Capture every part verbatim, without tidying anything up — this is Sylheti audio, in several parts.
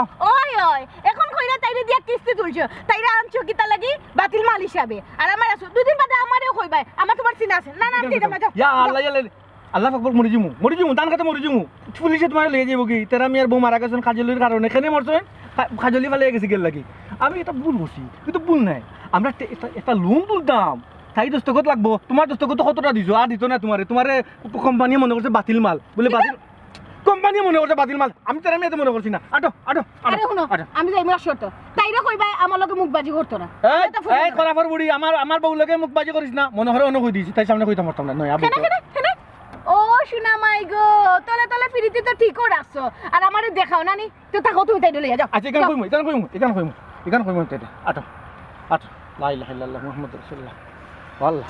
ওই, ওই, এখন কইরা তাইরে দিয়া কিস্তি তুলছো, তাইরে আনছো কিতা লাগি? বাতিল মাল হিসাবে। আর আমার আছো, দুদিন বাদে আমারেও কইবায়, আমার তোমার চিনা আছে। না, না, আমি দিতাম না, যাও। ইয়া আল্লাহ, ইয়া আল্লাহ। আল্লাহ আকবার, মরি যিমু, মরি যিমু, ধান খেতে মরি যিমু। পুলিশে তোমারে লইয়া যাইবো কি? তেরা মিয়ার বউ মারা গেছইন কাজলির কারণে। কেনে মরছইন? কা-, কাজলি ফালাইয়া গেছে গেল লাগি। আমি এটা ভুল করছি, কিন্তু ভুল নাই। আমরা একটা, একটা, একটা লোন তুলতাম, তাই দস্তখত লাগবো। তোমার দস্তখত কতটা দিছো? আর দিত না তোমারে। তোমারে কোম্পানিয়ে মনে করছে বাতিল মাল, বুলে বাতিল। কোম্পানিয়ে মনে করছে বাতিল মাল, আমি তেরা মিয়াতে মনে করছি না। আটো, আটো, আটো, আরে হুনো, আটো। আমি যাইমু আর শর্ত। তাইরে কইবায় আমার লগে মুখবাজি করতো না। এই, এটা ফুল এই না। খরাফর বুড়ি, আমার, আমার বউ লগে মুখবাজি করিস না। মনে করে অন্য কই দিয়েছি, তাই সামনে কইতাম পারতাম না। নয়, আবু। কেনে, কেনে, কেনে? ও সোনা মাই গো, তলে তলে ফিরিতি তো ঠিকও রাখছো। আর আমারে দেখাও না নি? তো থাকো তুমি, তাইরে লইয়া যাও। আচ্ছা, এখানে যাও। কইমু, এখানে কইমু, এখানে কইমু, এখানে কইমু, তাইরে। আটো, আটো। লা ইলাহা ইল্লাল্লাহ মুহাম্মাদুর রাসূলুল্লাহ। আল্লাহ।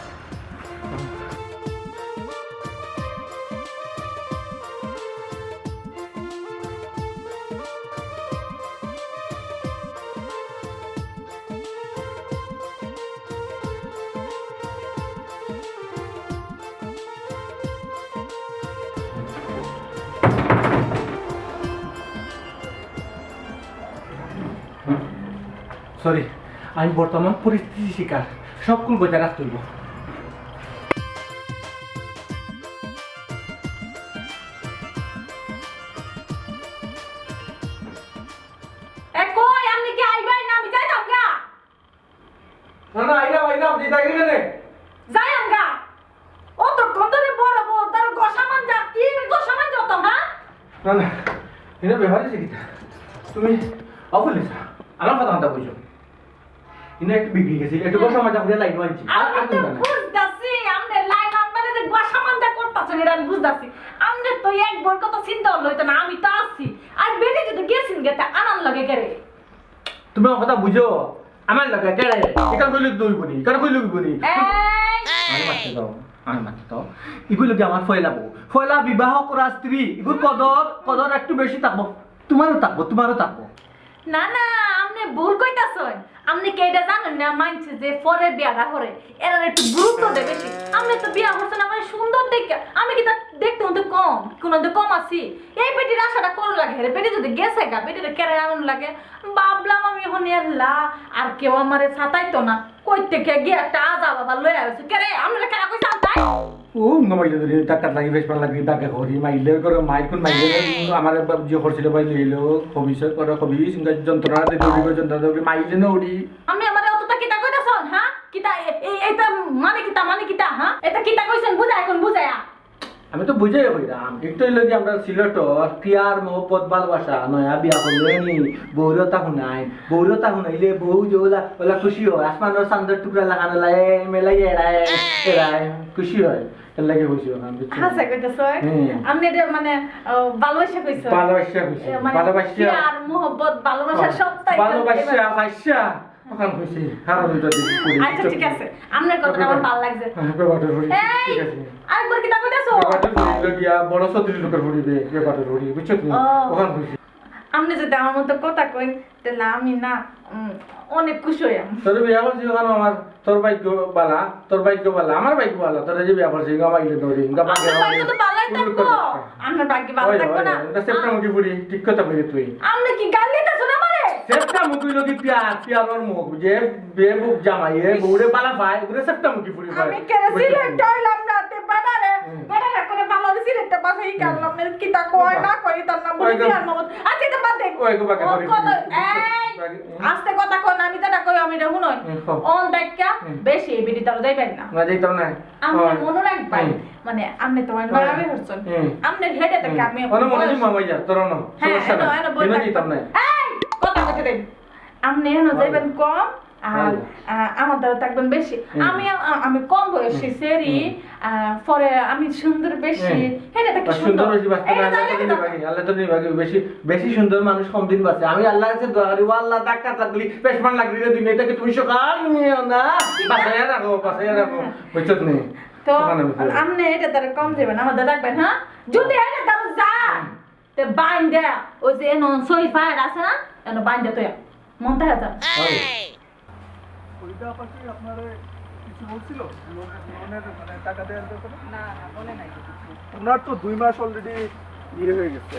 সরি, আমি বর্তমান পরিস্থিতির শিকার। সব কুল বজায় রাখতে হইব। এ কই, আপনি কি আইবেন না? আমি যাইতাম গা। না, না, আইলাম, আইলাম, দিদা গেলে নে। যাই আমগা। অতক্ষণ ধরে বড় বউ, তার গোসা মাঞ্জা, কি গোসা মাঞ্জা তো, হ্যাঁ? না, না, এটা ব্যাপারে শিখিতা। তুমি অফুলিসা, আমার কথা কথা বুঝো। ইনো একটু বিগড়ি গেছে, একটু গোসা মাঞ্জা করে লাইন আনছি। আর আমি আর তো তুমি না। বুঝতাছি, আপনি লাইন আনবারে যে গোসা মাঞ্জা করতাছেন, এটা আমি বুঝতাছি। আপনি তো এক বউর কথা চিন্তা করলে হইতো না, আমি তো আছি। আর বেটি যদি গেছেন গেতে আনার লগে কেরে। তুমি আমার কথা বুঝো, আমার লগে কেরে, এখান কইলে দুই বনি, এখান কইলে দুই বনি। এই! আমি মারতে দাও, আমি মারতে দাও। এগুলো কি আমার পয়লা বউ? পয়লা বিবাহ করা স্ত্রী, এগুলো কদর, কদর একটু বেশি থাকবো। তোমারও থাকবো, তোমারও থাকবো। না, না, আপনি ভুল কইতাছেন। আপনি কি এটা জানেন না, মানছে যে পরে বিয়াটা করে, এরা একটু গুরুত্ব দেয় বেশি। আপনি তো বিয়া করছেন আমার সুন্দর দেখে, আমি কি তা দেখতে হতে কম, কোনো হতে কম আছি? এই বেটির আশাটা করো লাগে, রে বেটি যদি গেছে গা, বেটিরে কেরে আনন্দ লাগে। ভাবলাম আমি এখন এল্লা, আর কেউ আমারে সাতাইতো না। কই থেকে গিয়ে একটা আজা বাবা লয়ে আসছে। কেরে, আমরা কেন কই সাতাই? ও, উঙ্গা মাইলে ধরি, টাকার লাগি, বেশ ভালো লাগি, টাকা করি, মাইলে করে, মাইল কোন মাইলে, আমার একবার যে করছিল ভাই লইলো, খবিস করে, খবিস, যন্ত্রণা দিয়ে দৌড়ি করে, যন্ত্রণা দৌড়ি, মাইলে নৌড়ি। আমি আমার অতটা কিতা কইতাছন, হ্যাঁ? কিতা, এ-, এ-, এটা মানে কিতা, মানে কিতা, হ্যাঁ? এটা কিতা কইছেন, বুঝা এখন বুঝায়া। আমি তো বুঝাই কইরাম, একটু হইলো কি আমরা সিলেটর পিয়ার মহব্বত ভালোবাসা, নয়া বিয়া করলে নি, বউরতা হুনাই, বউরতা হুনাইলে বউ যে ওলা, ওলা খুশি হয়, আসমানর চান্দর টুকরা লাগানো লাগে, মেলাই এড়ায়, এড়ায়, খুশি হয়। এর লাগি কইছি ওখানে, বুঝছো? হাছা কইতেছ? হ্যাঁ। আপনি এটা মানে, আহ, ভালোবাসা কইছো? ভালোবাসা কইছি। এ, মানে ভালোবাসা। পিয়ার, মোহব্বত, ভালোবাসা হ্যাঁ। সবটাই ভালোবাসা, এবার ভালোবাসা। ওখানে কইছি, কারণ হইতো দেখি করি, আচ্ছা, বুঝছো ঠিক তুমি? আছে। আপনার কথাটা আমার ভালো লাগছে। হ্যাঁ, ব্যাপারটা করি, এই, ঠিক আছে। আরেকবার কিতা কইতাছো? ব্যাপারটা করি, হইলো গিয়া বড় চৌধুরী লোকের পরিবে, ব্যাপারটা করি, বুঝছো তুমি? ও। ওখানে কইছি। আপনি যদি আমার মতো কথা কইন, তাহলে আমি না, উম, অনেক খুশি হইয়াম। তোর বিয়া করছি ওখানে আমার, তোর ভাগ্য বালা, তোর ভাগ্য বালা, আমার ভাগ্য বালা, তোর যে বিয়া করছি, ইঙ্গা মাইলে দৌড়ি, ইঙ্গা বাগে আমার ভাগ্য তো বালাই থাকবো। আপনার ভাগ্য বালা ওই, থাকবো ওই, না। ওই, ওটা সেপ্টা মুখী ফুড়ি, ঠিক কথা কইলি তুই। আপনি কি গাল দিতেছেন আমারে? সেপ্টা মুখী লোকি পিয়ার, পিয়ার ওর মুখ, যে বে বুক জামাই, এ বউরে বালা পায়, ওরে সেপ্টা মুখী ফুড়ি পায়। আমি কেরে বুঝতে সিলেট পারলি? হইলাম রাতে বাজারে, হুম। বাজারে করে বালা সিলেটটা বাসাই হুম। কাটলাম, কিতা কয় না কয়, তার নাম বলে ওই গো। পিয়ার মোহাম্মদ। আচ্ছা, এটা বাদ দে। ওই গো, বাকি ও, করি, কত, করি। এই, বাকি, হুম। আস্তে কথা কন, আমি যেটা কই, আমি এটা হুনই। হুম, কও। অন দেখা, হুম। বেশি এই বিড়ি তারা যাইবেন না। না, যাইতাম না। আপনি ওই। মনে রাখবেন, হুম। মানে, আপনি তোমার ওই। মা আমি হচ্ছেন। হুম। আপনি হেঁটে থেকে হুম। আপনি ওনে মনে হয় বয়স মামা ইয়া, তোর অন্য। হ্যাঁ, সমস্যা এনো, নাই। এনো বই এনো থাকতাম। যাইতাম না। এই, কথা কথা দেন। আপনি এনো ভালো। যাইবেন কম, আর, ভালো। আ, আমার দ্বারা থাকবেন বেশি। হুম। আমি, আ, আমি কম বয়সী, হুম। সেরি, হুম। আ, পরে আমি সুন্দর বেশি। হুম। এটা তো কি আর সুন্দর সুন্দর? বেশি বাঁচতে এটা না, আল্লাহ জানি তো না। নিবাগি, আল্লাহ তো নিবাগি, বেশি, বেশি সুন্দর মানুষ কম দিন বাঁচে। আমি আল্লাহর কাছে দোয়া করি, "ও আল্লাহ, ধাক্কা লাগলি, পেশমান লাগলি রে দুনিয়া থেকে তুমি সকাল নিও না, বাঁচাইয়া রাখো, বাঁচাইয়া রাখো।" বুঝছো তুমি? তো ওখানে বুঝছো। আপনি এটা দ্বারা কম যাবেন, আমার দ্বারা রাখবেন, হ্যাঁ? যদি এটা দ্বারা যা, হুম। তে বাইন্দা, ওই যে এনো সই ফায়ার আছে না? এনো বাইন্দা তো মন তাই আছে। ওই। ওইটা আবার কি আপনারে কিছু বলছিল? লোন, লোনের মানে টাকা দেওয়ার ব্যাপারে? না, না, বলে নাই তো কিছু। ওনার তো দুই মাস already ইয়ে হয়ে গেছে।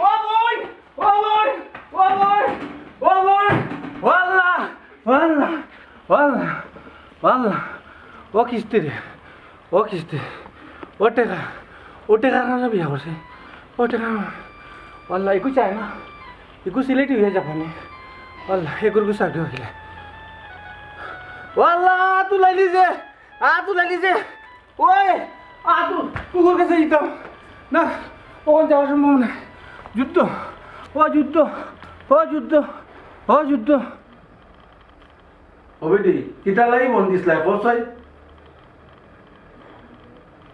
ও বইন, ও বইন, ও বইন, ও বইন, ও আল্লাহ, ও আল্লাহ, ও আল্লাহ, ও আল্লাহ, ও কিস্তি রে, ও কিস্তি, ও টেকা, ও টেকার কারণে বিয়া করছে, ও টেকা, ও আল্লাহ, ইগু চায় না, ইগু সিলেটি অইয়া জাপানি, ও আল্লাহ, এগুর গুছা কেউ অইলে, ও আল্লাহ, তুলাইলি যে, আ, তুলাইলি যে, ওই, আ, তু, কুকুর কাছে দিতাম। না, ওখানে যাওয়া সম্ভব না। যুদ্ধ, ও যুদ্ধ, ও যুদ্ধ, ও যুদ্ধ। ও বেটি, কিতা লাগি ফোন দিছলায়, কও চাই?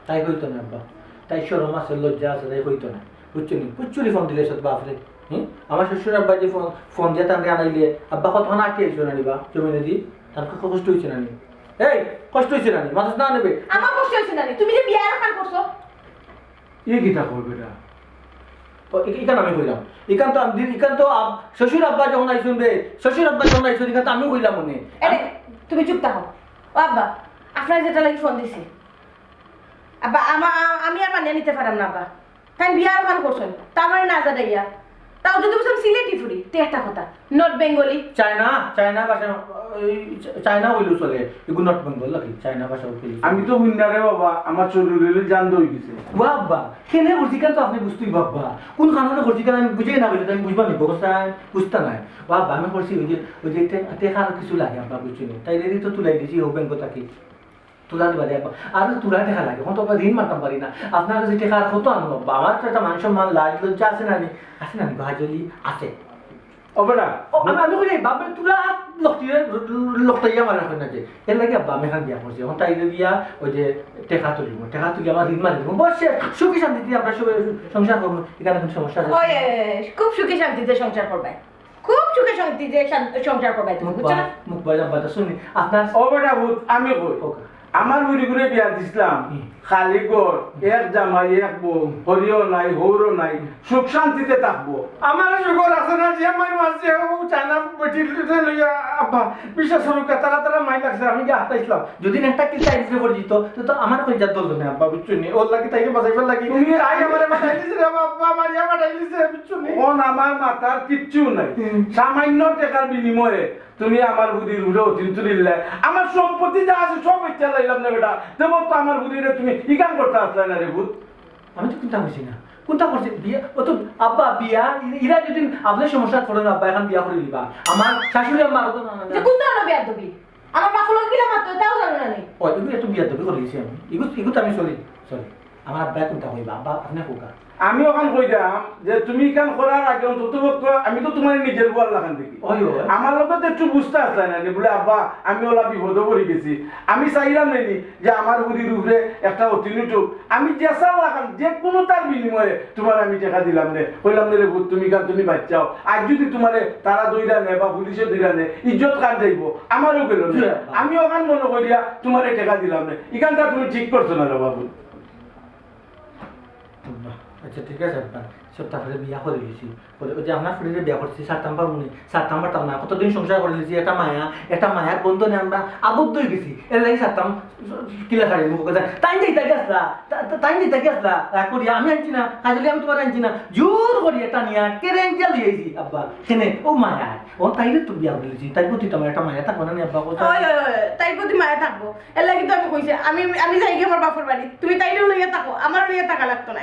তাই কইতো না আব্বা, তাই শরম আছে, লজ্জা আছে, তাই কইতো না, বুঝছো নি? কুচ্ছুরি ফোন দিলে সত বাপরে, হুম? আমার শ্বশুর আব্বা যে ফোন, ফোন দিয়া তানরে আনাইলে, আব্বা কতক্ষণ আটকে আইছো না নি বা, জমিনে দি? তার খুব কষ্ট হইছে না নি? এই, কষ্ট হইছে না নি? মাথাত না নেবে? আমার কষ্ট হইছে না নি? তুমি যে বিয়া এখান করছো। ই কিতা করবে না? ও, ইখান আমি কইলাম। ইখান তো আমি দিন, ইখান তো আব-, শ্বশুর আব্বা যখন আইছুন বে, শ্বশুর আব্বা যখন আইছুন, ইখান তো আমি কইলাম মনে। এরে, তুমি চুপ থাকো। ও আব্বা, আপনার যেটা লাগি ফোন দিছি। আব্বা, আমা-, আ-, আমি আর মানিয়া নিতে পারাম না আব্বা। তাই বিয়া ওখান করছইন, তা আমার না জানাইয়া। তাও যদি বুঝলাম সিলেটি ফুরি, তে একটা কথা, not Bengali। চায়না, চায়না ভাষা, এই চা-, চায়না অইলেও চলে, এগু not Bengali নাকি? চায়না ভাষা অইলেও চলে। আমি তো হুনি না রে বাবা, আমার শরীর অইলে জান দই গেছে। ও আব্বা, কেনে করছি ইখান তো আপনে বুঝতই বাবা। কোন কারণে করছি ইখান আমি বুঝাই না বলে তো আমি বুঝবা নি, বুঝতা নাই। ও আব্বা, আমি করছি ওই যে, ওই যে টে-, টেকা আর কিছু লাগে আব্বা, বুঝছো নি? তাই রেডি তো তুলাই দিছি ও ব্যাংক থাকি। তুলার বাদে আব্বা, আর তুলা টেকা লাগে, অখন তো আব্বা ঋণ মারতাম পারি না। আপনার কাছে টেকা আর কত আনবো আব্বা? আমার তো একটা মান সম্মান, লাজ লজ্জা আছে না নি? আছে না নি? বাহাজলি আছে। ও বেটা। ও, আমি, আমি কই, বাবা, তুলা হাত লকটিয়ে, লকটাইয়া মারা হয় না যে। এর লাগি আব্বা আমি এখান বিয়া করছি। অখন তাই বিয়া, ওই যে টেকা তুলিব, টেকা তুলি আমার ঋণ মারি দিব। বস, সুখী শান্তিতে আমরা সবাই সংসার করবো। ইখান কোনো সমস্যা আছে? ওই, ওই, ওই, খুব সুখী শান্তিতে সংসার করবে। খুব সুখে শান্তিতে শান-, সংসার করবে তুমি, বুঝছো না? মুখ বাজা বাতা শুনি, আপনার ও বেটা ভূত, আমি কই। ওকে। আমার বুড়ি করে বিয়া দিছলাম, হুম। খালি ঘর, এক জামাই, এক বউ, হরিও নাই, হৌরও নাই, হুম। সুখ শান্তিতে থাকবো। আমার সুখর আছে না, যে মাই মারছে, ও চায়না বেটি লইয়া, আব্বা, বিশ্বাস করুক, তারা তারা মাই লাগছে, আমি গিয়া হাতাইছিলাম। যদি একটা কিস্তা আইসে পড়ে দিত, তো, তো আমার কইজার দল না, আব্বা, বুঝছো নি? ওর লাগি তাইকে বাঁচাইবার লাগি, তুমি তাই আমারে বাঁচাই দিছে রে, আব্বা, মারিয়া বাঁচাই দিছে, বুঝছো নি? অখন আমার মাথার কিচ্ছু নাই। হুম। সামান্য টেকার বিনিময়ে তুমি আমার বুড়ির উপরে অতিন তুলিল্লায়। আমার সম্পত্তি যা আছে সব বেচিয়া লাইলাম না বেটা। তেবো তো আমার বুড়িরে তুমি ইখান করতে আসলায় না রে ভূত। আমি তো কুন্তা করছি না। কুন্তা করছি? বিয়া, ও তো আব্বা বিয়া, ই-, ইরা যদি আপনার সমস্যা করেন আব্বা, এখন বিয়া করে দিবা। আমার শাশুড়ি আম্মা আরো তো না, না, না। যে কুন্তা হলো বিয়ার দবি? আমার বাপর লগে কিলা মাততো, তাও জানো না নি? ও, এগু একটু বিয়াদবি করে গেছি আমি। এগু, এগু তো আমি sorry, sorry। আমার আব্বায় কুন্তা কইবা, আব্বা, আপনে কউক্কা। আমি অখান কইরাম যে তুমি ইখান করার আগে অন্তত পক্ষে আমি তো তুমারে নিজর পুয়ার লাখান দেখি। ওই, ওই। আমার লগে তো একটু বুঝতে আসলে না, বলে, "আব্বা, আমি অলা বিপদো পড়ি গেছি।" আমি চাইরাম নানি যে আমার বুড়ির উপরে একটা অতিন উঠুক। আমি যেসার লাখান, যে কুনু তার বিনিময়ে তুমারে আমি টেকা দিলাম নে, কইলাম নে, "রে ভূত, তুমি ইখান তুমি বাঁচিযাও।" আর যদি তুমারে তারা ধইরা নে বা পুলিশে ধইরা নে, ইজ্জত কার যাইবো? আমারও গেল নে। জি, আব্বা। আমি অখান মনো করিয়া তুমারে টেকা দিলাম নে, ইখানটা তুমি ঠিক করছো না রে বাবু। আব্বা, আচ্ছা, ঠিক আছে আব্বা, সব তারপরে বিয়া করে দিয়েছি। বলে, "ওই যে আপনার ফুড়িরে বিয়া করছি, ছাড়তাম পারমু নি, ছাড়তাম পারতাম না, কতদিন সংসার করে দিয়েছি, একটা মায়া, একটা মায়ার বন্ধনে আমরা আবদ্ধ হয়ে গেছি, এর লাগি ছাড়তাম, কিলা ছাড়ি মুখ কথা।" তাই যে ইতা গেছলা, তা-, তা-, তাই যে ইতা গেছলা, রাগ করিয়া আমি আনছি না, কাজলি আমি তুমারে আনছি না, জোর করিয়া টানিয়া কেরেঞ্জিয়া লই আইছি আব্বা, কেনে, ও মায়া, ও তাইরে তো বিয়া করে দিয়েছি, তাই প্রতি তো আমার একটা মায়া থাকবো না নি আব্বা, কথা? ওই, ওই, ওই, তাই প্রতি মায়া থাকবো, এর লাগি তো আমি কইছি, আমি, আমি যাই গিয়া আমার বাপর বাড়ি, তুমি তাইরেও লইয়া থাকো, আমারও লইয়া থাকা লাগতো না।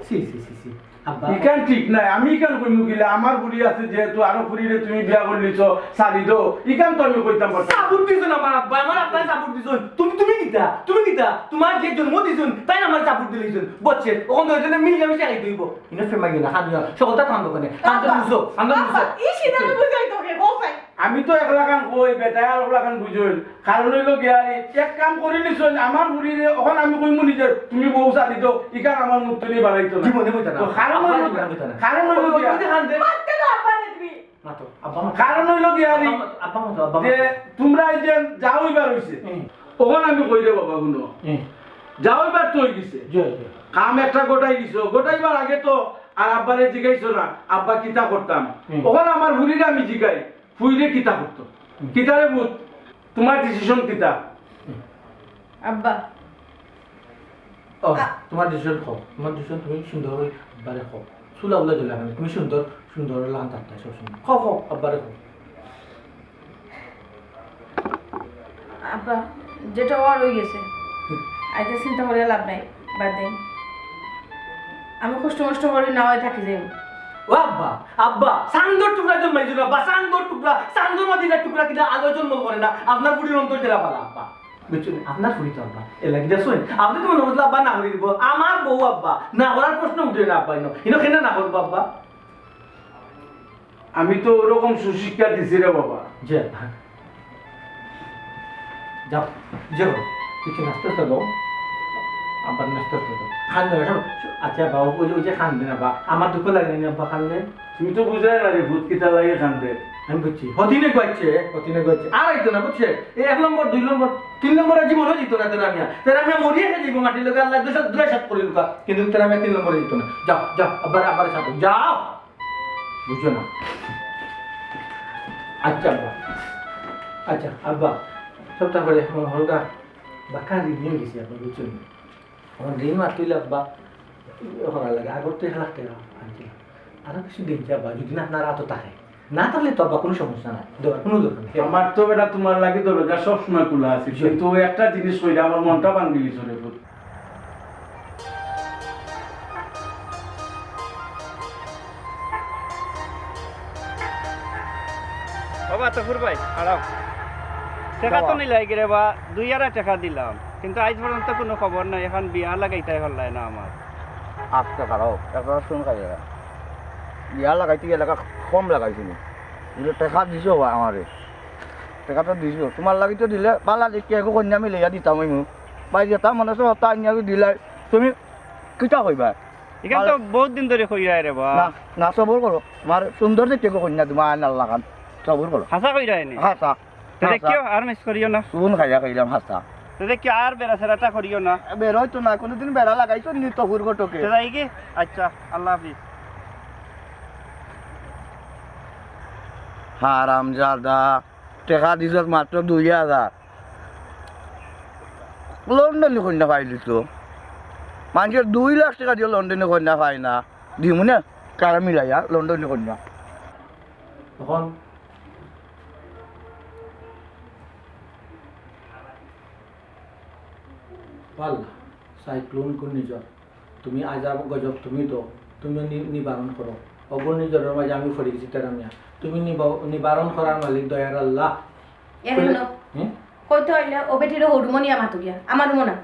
ছি, ছি, ছি, ছি। আব্বা। ইখান ঠিক নাই, আমি ইখান কইমু কিলা, আমার ফুড়ি আছে যেহেতু, আরো ফুড়িরে তুমি বিয়া করলিছো, ছাড়ি দেও, ইখান তো আমি কইতাম পারতাম। সাপোর্ট দিছইন আমার আব্বা, আমার আব্বায় সাপোর্ট দিছইন। তুমি, তুমি কিতা? তুমি কিতা? তুমার যে জন্ম দিছইন, তাইন আমার সাপোর্ট দিলিছইন। বুঝছে? অখন দুইজনে মিলিয়া মিশিয়া খাইতে অইবো। ইনো ফেমাই গেলা, খান না। সকলটা খান দোকানে। খান তো আব্বা, বুঝো, খান তো আব্বা, বুঝো। এই সিনেমা বুঝাই তোকে, ও ভাই। আমি তো একলাখান কই, বেটায় আর একলাখান বুঝইন। কারণ অইলো গিয়া রে, এক কাম করি নিছইন, আমার ফুড়িরে, অখন আমি কইমু নি যে, "তুমি বউ ছাড়ি দেও", ইখান আমার মুখ তুলি বাড়াইতো না। জীবনে কইতা না। তো কারণ আব্বা অইলো জীবনে গিয়া, কইতা না। কারণ অইলো ওই গিয়া, ওই যে খান দে। মারতে না আব্বা রে তুমি। না তো, আব্বা মা-, কারণ অইলো গিয়া রে, আব্বা মা-, আব্বা মা তো, আব্বা মা যে তো। তুমরা এই যে যা অইবার অইছে, হুম। অখন আমি কই রে বাবা, হুনো। হুম। যা অইবার তো অই গেছে। জি, জি। কাম একটা গটাই দিছো, গটাইবার আগে তো আর আব্বারে জিগাইছো না, আব্বা কিতা করতাম। হুম। অখন আমার ফুড়িরে আমি জিগাই, ফুড়িরে কিতা করতো? হুম। কিতা রে ভূত? তুমার ডিসিশন কিতা? আব্বা। ও, আ- তুমার ডিসিশন কও। তুমার ডিসিশন তুমি সুন্দর করি আব্বারে কও। চুলা উলা জ্বলে না, তুমি সুন্দর, সুন্দর লাগান থাকতে সবসময়। কও, কও, আব্বারে কও। আব্বা, যেটা অওয়ার অই গেছে। হুম। আইতে চিন্তা করিয়া লাভ নাই, বাদ দেন। আমি কষ্ট মষ্ট করি না অয় থাকি যাইমু। ও আব্বা, আব্বা, চান্দর টুকরা জন্মাইছো না, বা চান্দর টুকরা, চান্দর মাঝে টুকরা কিলা আলো জন্ম করে না, আপনার ফুড়ির অন্তর জেলা বালা আব্বা। বুঝছো নি? আপনার ফুড়ি তো আব্বা, এর লাগি দেখছইন? আপনে তো মনো করলা আব্বা না করি দিব, আমার বউ আব্বা, না করার প্রশ্ন উঠে না আব্বা, ইনো, ইনো কেনে না করবো আব্বা? আমি তো ওরকম সুশিক্ষা দিছি রে বাবা। জি আব্বা। যাও, যাও, কিছু নাস্তা তো দাও। আব্বার নাস্তা তো দাও। খান দাও, সব, আচ্ছা বাবা, ওই যে, ওই যে খান দেন আব্বা। আমার দুঃখ লাগে না আব্বা খান দেন। তুমি তো বুঝায় না রে, ভূত কিতা লাগে খান দে। আমি বুঝছি। হতিনে গইছে, হতিনে গইছে। আর আইতো না, বুঝছে? এই এক নম্বর, দুই নম্বর, তিন নম্বরে জীবনও দিত না তেরা মিয়া। তেরা মিয়া মরিয়া খেয়ে যাইবো মাটির লগে, আল্লাহ দুশো, দুশো সাত করে লুকা। কিন্তু তেরা মিয়া তিন নম্বরে দিত না। যাও, যাও, আব্বার, আব্বার সাথে যাও। বুঝছো না? আচ্ছা আব্বা, আচ্ছা আব্বা, সবটা করে এখন হলকা বাক্কা ঋণ নিয়ে গেছি এখন, বুঝছো না? এখন ঋণ মারতে হইলে আব্বা, এখন আর লাগে, আগর তো এক লাখ টাকা আনছিলাম। আরো কিছু দিন যাবা, যদি না আপনার আতো থাকে, না থাকলে তো আব্বা কোনো সমস্যা নাই, দেওয়ার কোনো দরকার নেই। আমার তো বেটা তোমার লাগি দরজা সবসময় খোলা আছে, জি। কিন্তু একটা জিনিস কইরা আমার মনটা ভাঙ্গি দিছো রে পুত। বাবা, তফুর ভাই, আরাম। টেকা তো বাবা। নিলাই গিরে বা, দুই আড়াই টেকা দিলাম, কিন্তু আইজ পর্যন্ত কোনো খবর নাই। এখন বিয়া লাগাইতায় পারলায় না আমার। আচ্ছা, খারাপ, একবার শুন খাইয়া। বিয়া লাগাইতে গেলে কম লাগাইছি নি। বুলে, "টেকা দিছো বা আমারে, টেকা তো দিছো, তোমার লাগি তো দিলে, বালা দেখি এগো কইন্যা মিলাইয়া দিতাম অইমু। পাই যেতাম মনে অয়, তা আনিয়া দিলাই, তুমি কিতা কইবা?" এখান তো বালা- বহুত দিন ধরে কইরায় রে বা। না, না, সবুর করো, তোমার সুন্দর দেখি এগো কইন্যা দিমু, আইন আল্লাহ খান, সবুর করো। হাছা কইরায় নি? হাছা। তে দেখিও, আর মিস করিও না। চুন খাইয়া খাইলাম হাছা। তে দেখিও, আর বেড়া সেরাটা করিও না। বেড়া অইতো না, কোনোদিন বেড়া লাগাইছো নি তফুর ঘটকে? তে যাই কি? আচ্ছা, আল্লাহ হাফিজ। হারামজাদা, টেকা দিছস মাত্র দুই হাজার। লন্ডনি কইন্যা পাইলি তো। মানষে দুই লাখ টেকা দিয়াও লন্ডনি কইন্যা পায় না। দিমু না, কারা মিলাইয়া লন্ডনি কইন্যা। তখন আল্লাহ, সাইক্লোন ঘূর্ণিঝড়, তুমি আজাব গজব তুমি তো, তুমি নি-, নিবারণ করো। ও ঘূর্ণিঝড়র মাঝে আমি পড়ি গেছি তেরা মিয়া, তুমি নিবা-, নিবারণ করার মালিক দয়ার আল্লাহ। এ হুনো, হুম? কইতে অইলে ও বেটিরে হউর রুমো নিয়া মাতো গিয়া, আমার রুমো না।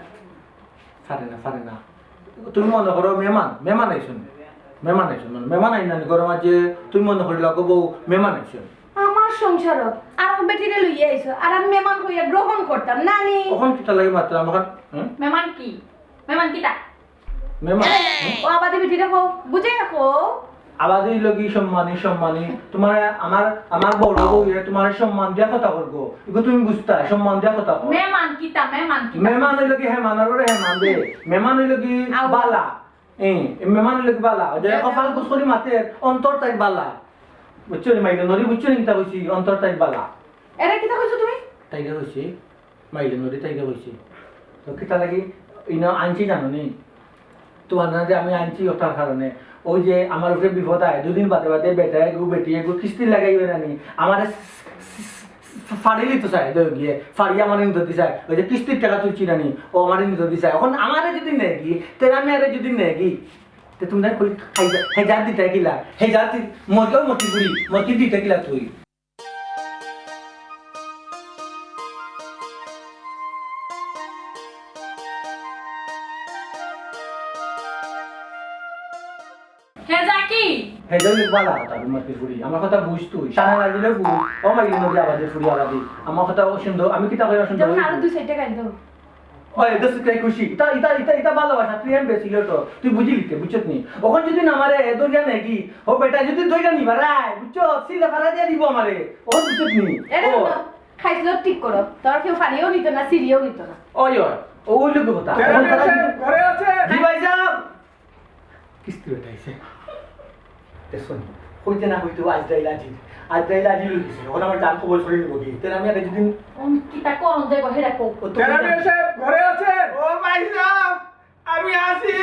পারে না, পারে না। তুমি মনো করো মেহমান, মেহমান আইছইন। মেহমান আইছইন, মানে মেহমান আইন না নি ঘরো মাঝে, তুমি মনো করিলাও গো বউ মেহমান আইছইন। আমার সংসারো আর বেটিরে লইয়া আইছো, আর আমি মেহমান কইয়া গ্রহণ করতাম না নি। অখন কিতা লাগি মাতরাম অখন, হুম? মেহমান কি? মেহমান কিতা? মেহমান? ও আবাদি বেটিরে কও, বুঝাইয়া কও। আবাদি অইলো কি সম্মানী, সম্মানী। তুমারে আমার, আমার বড় বউয়ে তুমারে সম্মান দিয়া কথা কইবো। ইগু তুমি বুঝতায়, সম্মান দিয়া কথা কও। মেহমান কিতা, মেহমান কিতা? মেহমান অইলো কি হেমান, আর ওরে হেমান দে। মেহমান অইলো কি আও। বালা। এ, মেহমান অইলো কি বালা। ওই যে কপাল কুচকরি মাতের, অন্তর তাই বালা। বুঝছো নি মাইরে নরি, বুঝছো নি কিতা কইছি? অন্তর তাই বালা। এরে কিতা কইছো তুমি? তাইরে কইছি। মাইলে নদী তাইরে কইছি। তো কিতা লাগি ইনো আনছি জানো নি? তুমার না যে আমি আনছি ওটার কারণে, ওই যে আমার উপরে বিপদ আয়, দুদিন বাদে বাদে বেটা এগু, বেটি এগু, কিস্তি লাগাই অয় না নি? আমারে ফাড়িলি তো চায়, দই গিয়ে ফাড়ি আমারে নিতে দিছায়, ওই যে কিস্তির টেকা তুলছি না নি, ও আমারে নিতে দিছায়। অখন আমারে যদি নেগি, তেরা মিয়ারে যদি নেগি, তে তুমি না কই খাইবা, হেজার দিতে কিলা, হেজার দি-, মরলেও মতি পুরি, মতি দিতে কিলা তুই? হে জাকি। হে জাকি, বালা কথা, আমি মাতির ফুড়ি। আমার কথা বুঝ তুই। সারা লাগিলে বুঝ। ও মাইলে নদী আবাদে ফুড়ি আবাদি। আমার কথা ও সুন্দর, আমি কিতা কইরা সুন্দর? যেমন আরো দুই চাইরটা গাইল দাও। ওই, দোস্ত, কে খুশি? ইতা, ইতা, ইতা, ইতা ভালোবাসা, প্রেম বেশি লো তো। তুই বুঝিলি তে, বুঝছত নি? অখন যদি না মারে, এ দরিয়া নাকি? ও বেটা যদি দরিয়া নি বাড়ায়, বুঝছত? সিলে ফারা দিয়া দিব আমারে। অখন বুঝছত নি? এরে ও। হুনো, খাইছিল ঠিক করো। তোর কেউ ফাড়িও নিত না, সিরিয়াও নিত না। ওই, ওই, ও ওই লোক কথা। কে অখন আছে? তারা ঘরে আছে? জি ভাই সাহেব। কিস্তি বেটা আইছে। দেখছো নি? কইতে না কইতে আজরাইল আজি। আজরাইল আজি লই গেছে। অখন আমার জান কবজ করি নিব কি? তেরা মিয়া যদি উম, কিতা করন যাইব, হেরা কও। ও তো তেরা মিয়া সাহেব, ঘরে আছেন? ও ভাই সাহেব, আমি আছি।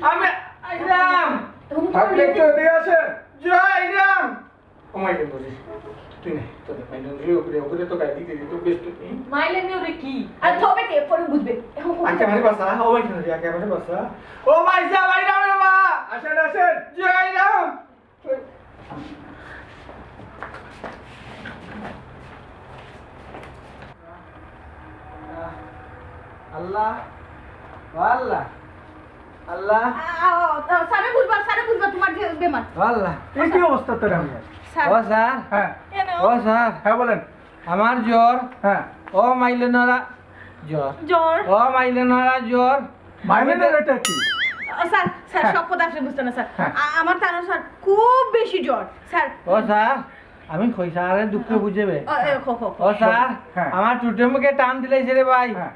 আমি আইলাম। তুমি আপনি একটু এদিকে আসেন। জয় রাম। ও মাই গড, তুই নাই। তোর মাই গড, ওপরে, ওপরে তো গাড়ি দিতে দিতে বেশ তো নেই। মাইলে নিয়ে ওরে কি? আর তবে কে পরে বুঝবে। এখন কোথায় আচ্ছা, যাবে? আমারে বাসা, ও মাই গড, আগে আমারে বাসা। ও ভাই সাহেব, আইলাম রে মা। আসেন, আসেন। জয় রাম। আল্লাহ, ও আল্লাহ, আল্লাহ। আ, আ, আ, স্যারে বুঝবা, স্যারে বুঝবা তোমার যে বেমার। ও আল্লাহ, এই কি অবস্থা তোর আমার? স্যার। ও স্যার। হ্যাঁ। কেন? ও স্যার। হ্যাঁ, বলেন। আমার জ্বর। হ্যাঁ। ও মাইলেনারা জ্বর। জ্বর। ও মাইলেনারা জ্বর। মাইলেনারা এটা কি? আ, স্যার, স্যার, হ্যাঁ। সব কথা আপনি বুঝতেন না, স্যার। হ্যাঁ। আ-, আমার তানু স্যার খুব বেশি জ্বর, স্যার। ও স্যার, আমি কই স্যার, আরে দুঃখে বুঝবে। ও, এ, খো, খো, খো। ও স্যার, হ্যাঁ। আমার টুটে মুখে টান দিলাইছে রে ভাই। হ্যাঁ।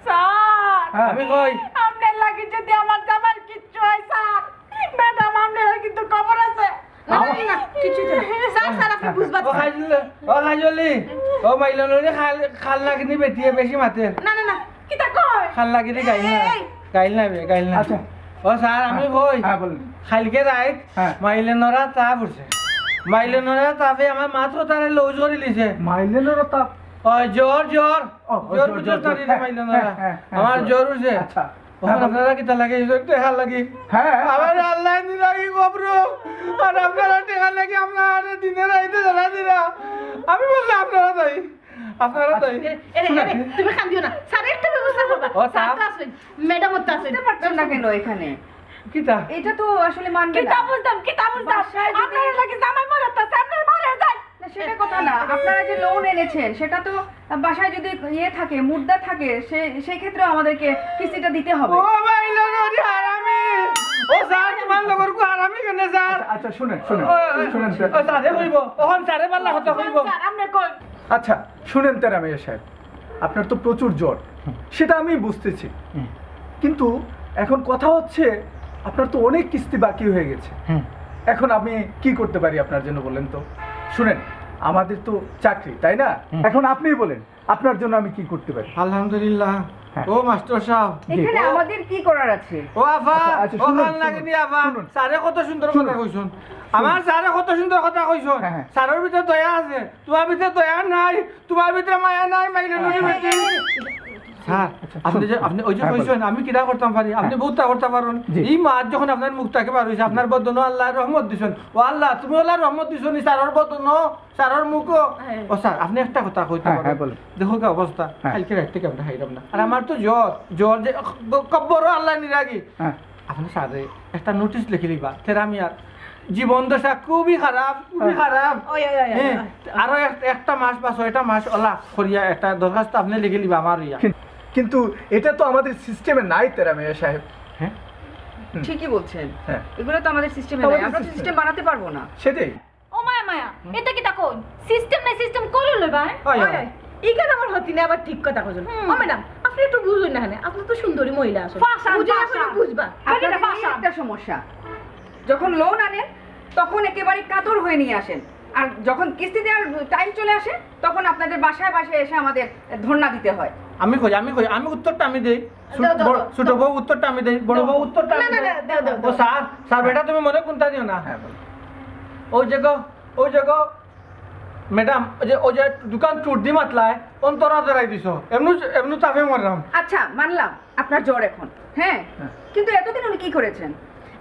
স্যার, হ্যাঁ। আমি কই? আপনার লাগি যদি আমার জামার কিচ্ছু হয়, স্যার, ম্যাডাম, আপনার কিন্তু খবর আছে। না, না, না, না, কিচ্ছু হইতো না। স্যার, স্যার, আপনি বুঝবা ও তো। কাজলি, ও কাজলি, ও মাইলনরে খাল, খাল লাগিনি বেটিয়ে বেশি মাতে। না, না, না, কিতা কয়? খাল লাগিনি গাইল না। এই, এই। গাইল না বে, গাইল না। আচ্ছা। ও স্যার, আমি হ্যাঁ, কই? হ্যাঁ, বলুন। কাইলকে রাইত হ্যাঁ। মাইলেনরা তাপ উঠছে। মাইলেনরা তাপে আমার মাত্র তারে লুজ করি লিছে। মাইলেনরা তাপ? ওই জ্বর, জ্বর। ও, ও, জ্বর জ্বর, বুঝছস জ্বর, না রে, জ্বর। হ্যাঁ, মাইলেনরা? হ্যাঁ, হ্যাঁ, আমার জ্বর। জ্বর উঠছে। আচ্ছা। ওখানে হ্যাঁ, বলুন। আপনারা কিতা লাগে? এই জ্বর টেকা লাগে। হ্যাঁ, হ্যাঁ। আমার আল্লাহ নিরাগি কবর। আর আপনারা টেকা লাগে আপনারা দিনে রাইতে জ্বালা দিরা। আমি বললে আপনারা তাই। আপনারা তাই। এরে, এরে, শুনে। এরে, তুমি কান্দিও না। স্যার, একটা ব্যবস্থা করবা। ও, স্যার স্যার। তো আছেন, ম্যাডামও তো আছেন। বুঝতে পারছেন না কেন এখানে? কিতা? এটা তো আসলে মানবে না। কিতা বুঝতাম, কিতা বুঝতাম? বাসায় যদি আপনারা নাকি জামাই মরে তো সামনে মরে যায়। না, সেটা কথা না। আপনারা যে লোন এনেছেন, সেটা তো বাসায় যদি ইয়ে থাকে, মুদ্রা থাকে, সে-, সেই ক্ষেত্রে আমাদেরকে কিস্তিটা দিতে হবে। ও ভাই, লোন ওরে হারামি। ও স্যার, তোমার লোকের কো হারামি কেন স্যার? আচ্ছা, আচ্ছা, শুনেন, শুনেন, ও, ও, শুনেন, স্যার। ও স্যারে কইব, ওখান স্যারে পাল্লা কথা কইব। স্যার, আপনি কই? আচ্ছা, শুনেন তেরামিয়া সাহেব, আপনার তো প্রচুর জ্বর, হুম। সেটা আমি বুঝতেছি। হুম। কিন্তু এখন কথা হচ্ছে, আপনার তো অনেক কিস্তি বাকি হয়ে গেছে। হুম। এখন আমি কি করতে পারি আপনার জন্য, বলেন তো? শুনেন, আমাদের তো চাকরি, তাই না? হুম। এখন আপনিই বলেন, আপনার জন্য আমি কি করতে পারি? আলহামদুলিল্লাহ। হ্যাঁ। ও মাস্টার সাহেব। এখানে ও আমাদের কি করার আছে? ও আফা, আচ্ছা, আচ্ছা, ও শুনুন, খান শুনুন, নাগিনী আফা, শুনুন। স্যারে কত সুন্দর শুনুন। কথা কইছন। শুনুন। আমার স্যারে কত সুন্দর কথা কইছন। হ্যাঁ, হ্যাঁ। স্যারের ভিতরে দয়া আছে, তোমার ভিতরে দয়া নাই, তোমার ভিতরে মায়া নাই, মাইলে নুরি হ্যাঁ। বেটি। স্যার, আচ্ছা, আপনি শুনুন, যে, শুনুন। আপনি ওই যে হ্যাঁ, কইছেন, বলুন। আমি কিতা করতাম পারি? আপনি হ্যাঁ। বহুতটা করতে পারেন। জি। এই মাত যখন আপনার মুখ থেকে বার হইছে, আপনার বদনো আল্লাহ রহমত দিছেন। ও আল্লাহ, তুমি আল্লাহ রহমত দিছো নি, স্যারের বদনো, স্যারের মুখো। হ্যাঁ। ও স্যার, আপনি একটা কথা কইতে হ্যাঁ, পারেন? হ্যাঁ, বলুন। দেখো কি অবস্থা, হ্যাঁ। কালকে রাত থেকে আমরা খাইলাম না। আর আমার তো জ্বর, জ্বর যে কব্বরও আল্লাহ নিরাগি। হ্যাঁ। আপনি স্যারে একটা নোটিশ লিখে দিবা, তেরামিয়ার জীবন দশা খুবই খারাপ, খুবই হ্যাঁ। খারাপ। ওই, ওই, ওই, ওই, হ্যাঁ, ওই। আরো এক-, একটা মাস বা ছয়টা মাস ওলা করিয়া একটা দরখাস্ত আপনি লিখে দিবা আমার ইয়া। কিন-, কিন্তু এটা তো আমাদের সিস্টেমে নাই, তেরামিয়া সাহেব। হ্যাঁ? হুম। ঠিকই বলছেন। হ্যাঁ। এগুলো তো আমাদের সিস্টেমে আমাদের নাই, আমরা তো সিস্টেমে সিস্টেম বানাতে পারবো না। সেটাই। ও মায়া, মায়া, হুম? এটা কিতা কই? সিস্টেম নাই, সিস্টেম করে লইবা, হ্যাঁ? ওই, ওই, ওই। ওই। ইখান আমার হতিনে আবার ঠিক কথা কইছেন। হুম। ও ম্যাডাম, আপনি একটু বুঝুন না, হ্যাঁ? আপনি তো সুন্দরী মহিলা আছেন। ফাঁসান, বুঝে ফাঁসান। আপনি বুঝবা। আপনাদের আপনারা এই ফাঁসান। একটা সমস্যা, যখন লোন আনেন, তখন একেবারে কাতর হয়ে নিয়ে আসেন, আর যখন কিস্তি দেওয়ার টাইম চলে আসে, তখন আপনাদের বাসায় বাসায় এসে আমাদের ধর্ণা দিতে হয়। আমি কই, আমি কই, আমি উত্তরটা আমি দেই। ছোট দাও, দাও, বউ, দাও, ছোট দাও। বউ উত্তরটা আমি দেই, বড় দাও। বউ উত্তরটা না, আমি না, দেই। না, দাও, দাও, ও দাও। স্যার, স্যার, বেটা, তুমি মনে কোনটা দিও না। হ্যাঁ, বলো। ওই যে গো, ওই যে গো, ম্যাডাম, ওই যে, ওই যে দোকান চুর দি মাতলায়, অন্তরা ধরাই দিছো। এমনু, এমনু তাপে মরলাম। আচ্ছা, মানলাম আপনার জ্বর এখন, হ্যাঁ? হ্যাঁ। কিন্তু এতদিন উনি কি করেছেন?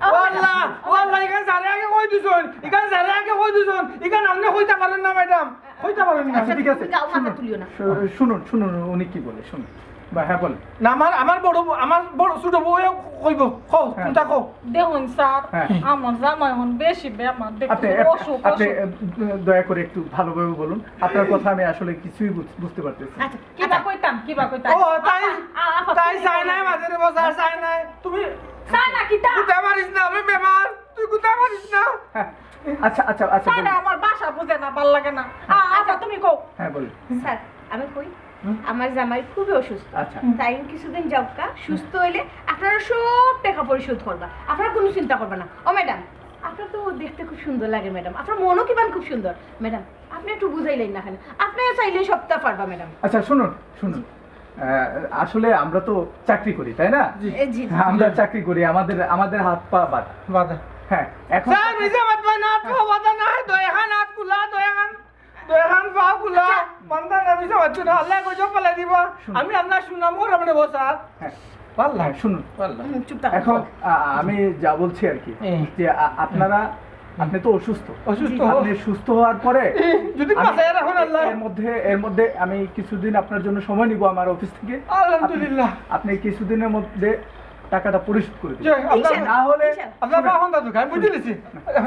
ও আল্লাহ, ও আল্লাহ, ইখান স্যারে আগে কই দিছইন, ইখান স্যারে আগে কই দিছইন, ইখান আপনি কইতা পারেন না, ম্যাডাম, কইতা পারেন না। আচ্ছা, ঠিক আছে, তুমি গাও মাথা শুনুন, তুলিও না। শু-, শুনুন, শুনুন, উনি কি বলে, শুনুন। বা, হ্যাঁ, বলেন। না, আমার, আমার বড় বউ, আমার বড়, ছোট বউ কইব, কও, হ্যাঁ। কোনটা কও? দেখুন স্যার, হ্যাঁ। আমার জামাই এখন বেশি বেমার, দেখুন, আপনি এক-, অসুখ, আপনি, অসুখ। আহ, দয়া করে একটু ভালোভাবে বলুন, আপনার কথা আমি আসলে কিছুই বুঝ-, বুঝতে পারতেছি না। আচ্ছা, কিবা আচ্ছা। কইতাম, কিবা কইতাম? ও, তাই, আফা, আ-, আফা, তাই তুমি চায় বলো। নাই, মাঝে রে বসা, চায় নাই। তুমি চায় না কিতা? কুতা মারিস না, আমি বেমার, তুই কুতা মারিস না। হ্যাঁ। আচ্ছা, আচ্ছা, আচ্ছা, স্যার, বলুন। আমার ভাষা বুঝে না, ভালা লাগে না। আ-, আফা, আচ্ছা। তুমি কও। হ্যাঁ, বলুন। স্যার, আমি কই, হুম? আমার জামাই খুবই অসুস্থ। আচ্ছা। তাই কিছুদিন যাউক্কা, সুস্থ হইলে আপনারা সব টাকা পরিশোধ করবা, আপনারা কোনো চিন্তা করবা না। ও ম্যাডাম, আপনার তো দেখতে খুব সুন্দর লাগে ম্যাডাম, আপনার মনও কিমান খুব সুন্দর ম্যাডাম। আপনি একটু বুঝাইলেন না কেন? আপনি চাইলে সবটা পারবা, ম্যাডাম। আচ্ছা, শুনুন, শুনুন। আহ, আসলে আমরা তো চাকরি করি, তাই না? জি। এ, জি। হ্যাঁ, আমরা চাকরি করি, আমাদের, আমাদের হাত পা বাঁধা। বাঁধা। হ্যাঁ, এখন স্যার, মিছা মাতবা না, হাত পা বাঁধা না, দুইখান হাত খোলা, দুইখান, দুইখান পা খোলা, আচ্ছা। বান্ধা না, মিছা মাতছো না, আল্লাহ গজব ফালাই দিবা। শুনুন। আমি আপনার সুনাম করাম রে, স্যার। হ্যাঁ। আল্লাহ। হ্যাঁ, শুনুন। আল্লাহ। হুম, চুপ থাকো। এখন, আ-, আমি যা বলছি আর কি, হুম। যে আ-, আপনারা আপনি তো অসুস্থ। অসুস্থ। আপনি সুস্থ হওয়ার পরে যদি আমি বাঁচায় রাখুন আল্লাহ। এর মধ্যে, এর মধ্যে আমি কিছুদিন আপনার জন্য সময় নিব আমার অফিস থেকে। আলহামদুলিল্লাহ। আপনি, আপনি কিছুদিনের মধ্যে টাকাটা পরিশোধ করে দিন। জি, আপনার ইনশাআল্লাহ, না হলে ইনশাআল্লাহ। আপনার বাহন দাদু খাই, বুঝে নিছি।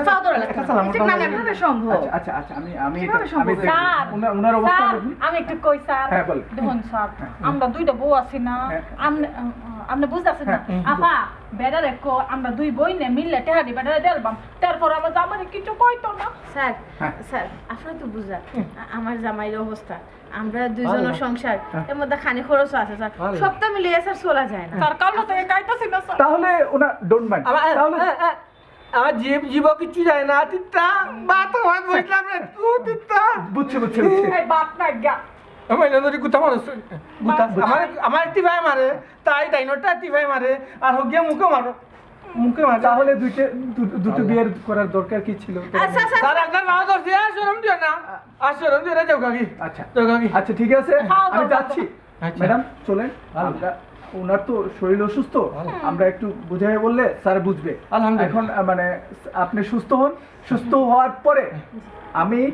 ফাও ধরা লাগবে না। একটা সালাম, না, না, না, কিভাবে সম্ভব? আচ্ছা, আচ্ছা, আচ্ছা, আমি, আমি কিভাবে এটা, আমি সম্ভব? এটা, স্যার, ওনার, ওনার অবস্থা স্যার, দেখুন। আমি একটু কই স্যার। হ্যাঁ, বল। দেখুন স্যার, হ্যাঁ। আমরা দুইটা বউ আছি না? হ্যাঁ। আপনি, আপনি বুঝতেছেন না? হ্যাঁ। আপা, বেটার এক আমরা দুই বইনে মিললে টেহারি বেটারে দেলবাম। তারপর আমার জামাই কিছু কইতো না। স্যার, হ্যাঁ। স্যার, আসলে তো বুঝা, হুম। আ-, আমার জামাইর অবস্থা, আমরা দুইজনের ভালো। সংসার, হ্যাঁ। এর মধ্যে খানি খরচ আছে, স্যার। ভালো। সপ্তাহ মিলিয়ে, স্যার, চলা যায় না। স্যার, কাল তো একাইতাছি না, স্যার। তাহলে ওনা don't mind। আমার, তাহলে আ, আ, আমার জীব, জীব কিচ্ছু যায় না, তিত্তা, ভাত, ভাত বসলাম রে, তু তিত্তা। বুঝছি, বুঝছি, বুঝছি। এই ভাত না গা। আমার এনে ধরি গুতা মারো, গুতা। ভাত। আমার, আমার টিফাই মারে, তাই ডাইনোটা টিফাই মারে, আর হগিয়া মুখে মারো। মুখে মাথা। তাহলে দুইটা দু- দুটো বিয়ের করার দরকার কি ছিল? আচ্ছা আচ্ছা স্যার, আপনার মা ধরছি, আর শরম দিও না। আর শরম দিও না, যাও কাকি। আচ্ছা। যাও কাকি। আচ্ছা, ঠিক আছে। খাও, আমি খাও, যাচ্ছি। আচ্ছা। ম্যাডাম, চলেন। ভালো। আমরা, ওনার তো শরীর অসুস্থ, ভালো। আমরা একটু বুঝাই বললে স্যার বুঝবে। আলহামদুলিল্লাহ। এখন আহ, মানে আপনি সুস্থ হন, সুস্থ হওয়ার পরে আমি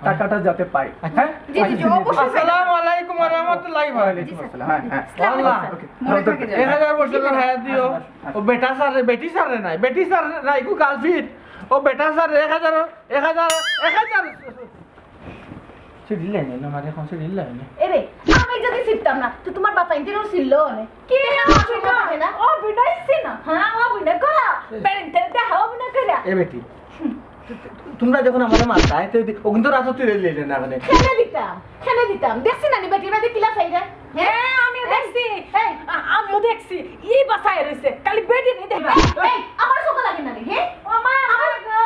টাকাটা যাতে পাই। আচ্ছা। হ্যাঁ? জি, জি, জি, অবশ্যই। আসসালামু আলাইকুম ওয়া রাহুমাতুল্লাহি ওয়া বারাকাতুহু। ওয়ালাইকুম আসসালাম। হ্যাঁ, হ্যাঁ। আসসালামু আলাইকুম। ওকে। মনে থাকে যেন। এক হাজার বছর হায়াত দিও। ও বেটা স্যার রে, বেটি স্যার রে নাই, বেটি স্যার রে নাই, গো গার্লফ্রেন্ড। ও বেটা স্যার রে, এক হাজার, এক হাজার, এক হাজার। সিঁড়ি লাইনে না, মানে এখন সিঁড়ি লাইনে। এরে, আমি যদি ছিটতাম না, তো তোমার বাবা ইন্টারভিউ ছিল না। কি না, না, না। ও বিনাইছি না। হ্যাঁ, ও বিনা করা। বেরেন্টে দেখাও বিনা করা। এ বেটি, তোমরা যখন আমার মাথায়, তো ও কিন্তু রাতে তুলে নিলে না মানে। খেলে দিতাম, খেলে দিতাম। দেখছি না নি বেটির বাদে কিলা চাইরা? হ্যাঁ, আমিও দেখছি। এই। আ- আমিও দেখছি। এই বাসায় রইছে। খালি বেটি নেই দেখবা। এই, আমার চোখ লাগে না রে, হ্যাঁ? ও মা, আমার গো।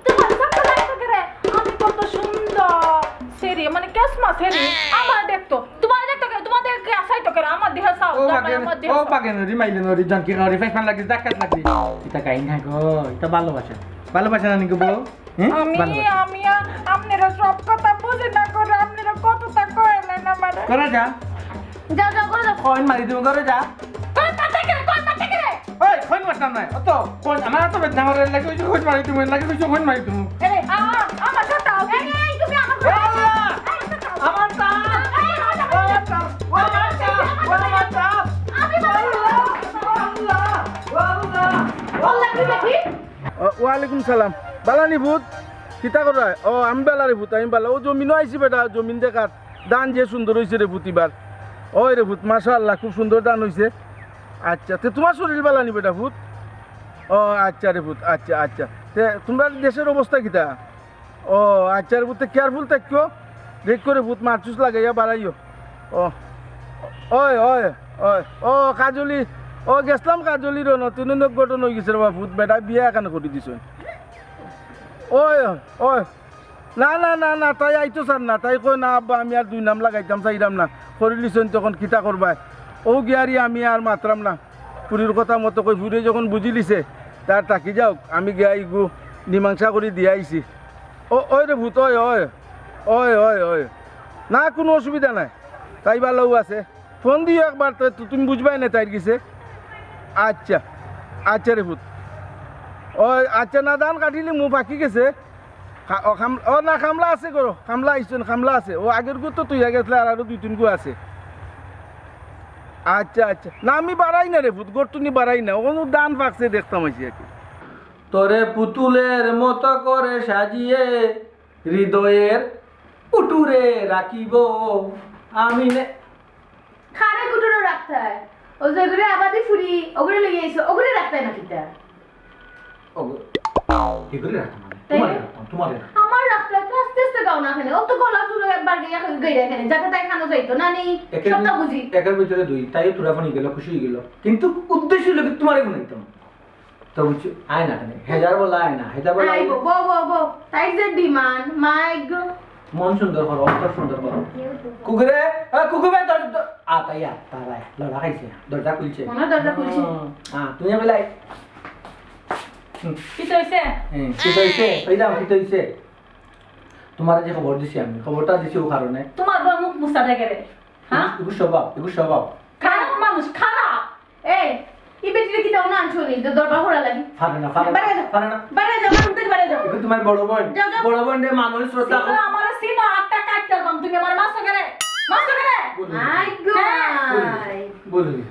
তোমার চোখ লাগে তো রে। আমি কত সুন্দর। সেরি, মানে কেসমা সেরি। আমার দেখতো। তোমার দেখতো কেন? তোমার দেখে আসাই তো কেন? আমার দেহ চাও। ও জামাই পাকে, আমার দেহ ও চাও। পাকে নদী মাইলে নদী জানকি খাওয়ারি ফেস পান লাগিস, ডাকাত লাগিস। এটা কাইন না গো, এটা ভালোবাসা। ভালোবাসা না নাকি বউ? হ্যাঁ? আমি ভালোবাসা। আমি আর আপনারা সব কথা বুঝে না করে আপনারা কতটা করেন না আমারে। করে যা। যাও, যাও, করে দাও। কইন মারি তুমি করে যা। কই পাতে করে, কই পাতে করে? ওই কইন মারতাম না। অত কইন আমার তো বেদনা মারে লাগে, ওই যে কইন মারি তুমি লাগে, ওই যে কইন মারি তুমি। এই, আ-, আমার সাথে আও। এই, এই, তুমি আমার ও আল্লাহ! এই, আমার সাথে আও। আমার তা! এই, আমার সাথে ও আও। আমার তা! ও আমার তা! ও আমার তা! আমি বলবো। ও আল্লাহ! ও আল্লাহ! ও আল্লাহ! আল্লাহ, কি দেখি? ও, ওয়ালাইকুম সালাম। বালানি ভূত, কিতা করায়? ও, আমি বালা রে ভূত, আমি বালা। ও জমিনও আইছি বেটা, জমিন দেখাত। ধান যে সুন্দর অইছে রে ভূত ইবার। ওই রে ভূত, মাশাআল্লাহ, খুব সুন্দর ধান অইছে। আচ্ছা, তে তোমার শরীর বালানি বেটা ভূত? ও, আচ্ছা রে ভূত, আচ্ছা, আচ্ছা। তে তোমরা দেশের অবস্থা কিতা? ও, আচ্ছা রে ভূত, তে কেয়ারফুল থাকিও। দেখ করে ভূত মারচুস লাগাইয়া বাড়াইও। ও, ওই, ওই, ওই, ও, কাজলি, ও, গেছলাম কাজলি রে, নতুন অনেক ঘটনা অই গেছে রে বা, ভূত বেটা বিয়া এখানে করি দিছে। ওই, ওই, না, না, না, না, তাই আইতো চার না, তাই কয় না, "আব্বা, আমি আর দুই নাম লাগাইতাম চাইরাম না, করিলিছইন তখন কিতা করবায়?" ও গিয়ারি আমি আর মাতরাম না, ফুরির কথা মতো কই, ফুরিয়ে যখন বুঝিলিছে, তার থাকি যাউক, আমি গিয়া ইগু মীমাংসা করি দিয়া আইছি। ও, ওই রে ভূত, ওই, ওই, ওই, ওই, ওই, না, কুনু অসুবিধা নাই, তাই বালাউ আছে। ফোন দিও একবার, তো, তো তুমি বুঝবায় না তাইর গেছে। আচ্ছা, আচ্ছা রে ভূত। ওই, আচ্ছা, না, ধান কাটিলিমু, পাকি গেছে। খা-, ও, খাম-, ও না, খামলা আছে গো, খামলা আইছইন, খামলা আছে। ও আগের গু তো তুই গেছলে, আর আরো দুই তিন গু আছে। আচ্ছা, আচ্ছা। না, আমি বাড়াই না রে ভূত, গরতুনি বাড়াই না। ও ধান পাকছে দেখতাম আইছি আর কি। তোরে পুতুলের মতো করে সাজিয়ে হৃদয়ের উটুরে রাখিব আমি নে। খারে কুটুরো রাখতায়। ও যেগুলো আবাদি ফুরি, ওগুলো লই আইছো, ওগুলো রাখতায় না কিতা? ওগো, কি করে রাখতাম আমি? তাই? তোমারে রাখতাম, তোমারে রাখতাম। আমার রাখতায় তো আস্তে আস্তে গাও না কেনে? ও তো গলা চুলো একবার গিয়া গইরা কেনে? যাতে তাই খানো যাইতো না নি? একের সবটা ভি-, বুঝি। একের ভিতরে দুই, তাইও তোরা ফোন গেল, খুশি হয়ে গেল। কিন্তু উদ্দেশ্য হলো কি তোমারে গুনাইতাম। তো বুঝছো? আয় না কেনে? হেজার বলা আয় না, হেজার বলা আয় আইবো, বো, বো, বো। তাই যে ডিমান্ড, মাই গো। মন সুন্দর করো, অন্তর সুন্দর করো। কুকুরে, এ, কুকুরে, দর-, দর-, আ, তাই আ, তাই আ, লড়া খাইছে, দরজা খুলছে। মনে দরজা খুলছে। হ্যাঁ, তুমি বেলাই। কি তো হইছে? হ্যাঁ, কি তো হইছে? এই দাও, কি তো হইছে? তোমার যে খবর দিছি আমি, খবরটা দিছি ও কারণে। তোমার বউ মুখ মুছা দেখে রে। হ্যাঁ? এগু স্বভাব, এগু স্বভাব। খারাপ মানুষ, খারাপ। এই, ই বেটিরে কিতা না আনছো নি? তো দরবার করা লাগি। পারে না, পারে না, বারে যাও। পারে না। বারে যাও, বারে যাও। এগু তোমার বড় বোন, যাও, যাও। বড় বোন রে মানুষ শ্রদ্ধা তোমরা আমারে চিনো, আটটা কাটতে পারবাম, তুমি আমার মাছ ধরে, মাছ ধরে। বলুন। I go, I. বলুন।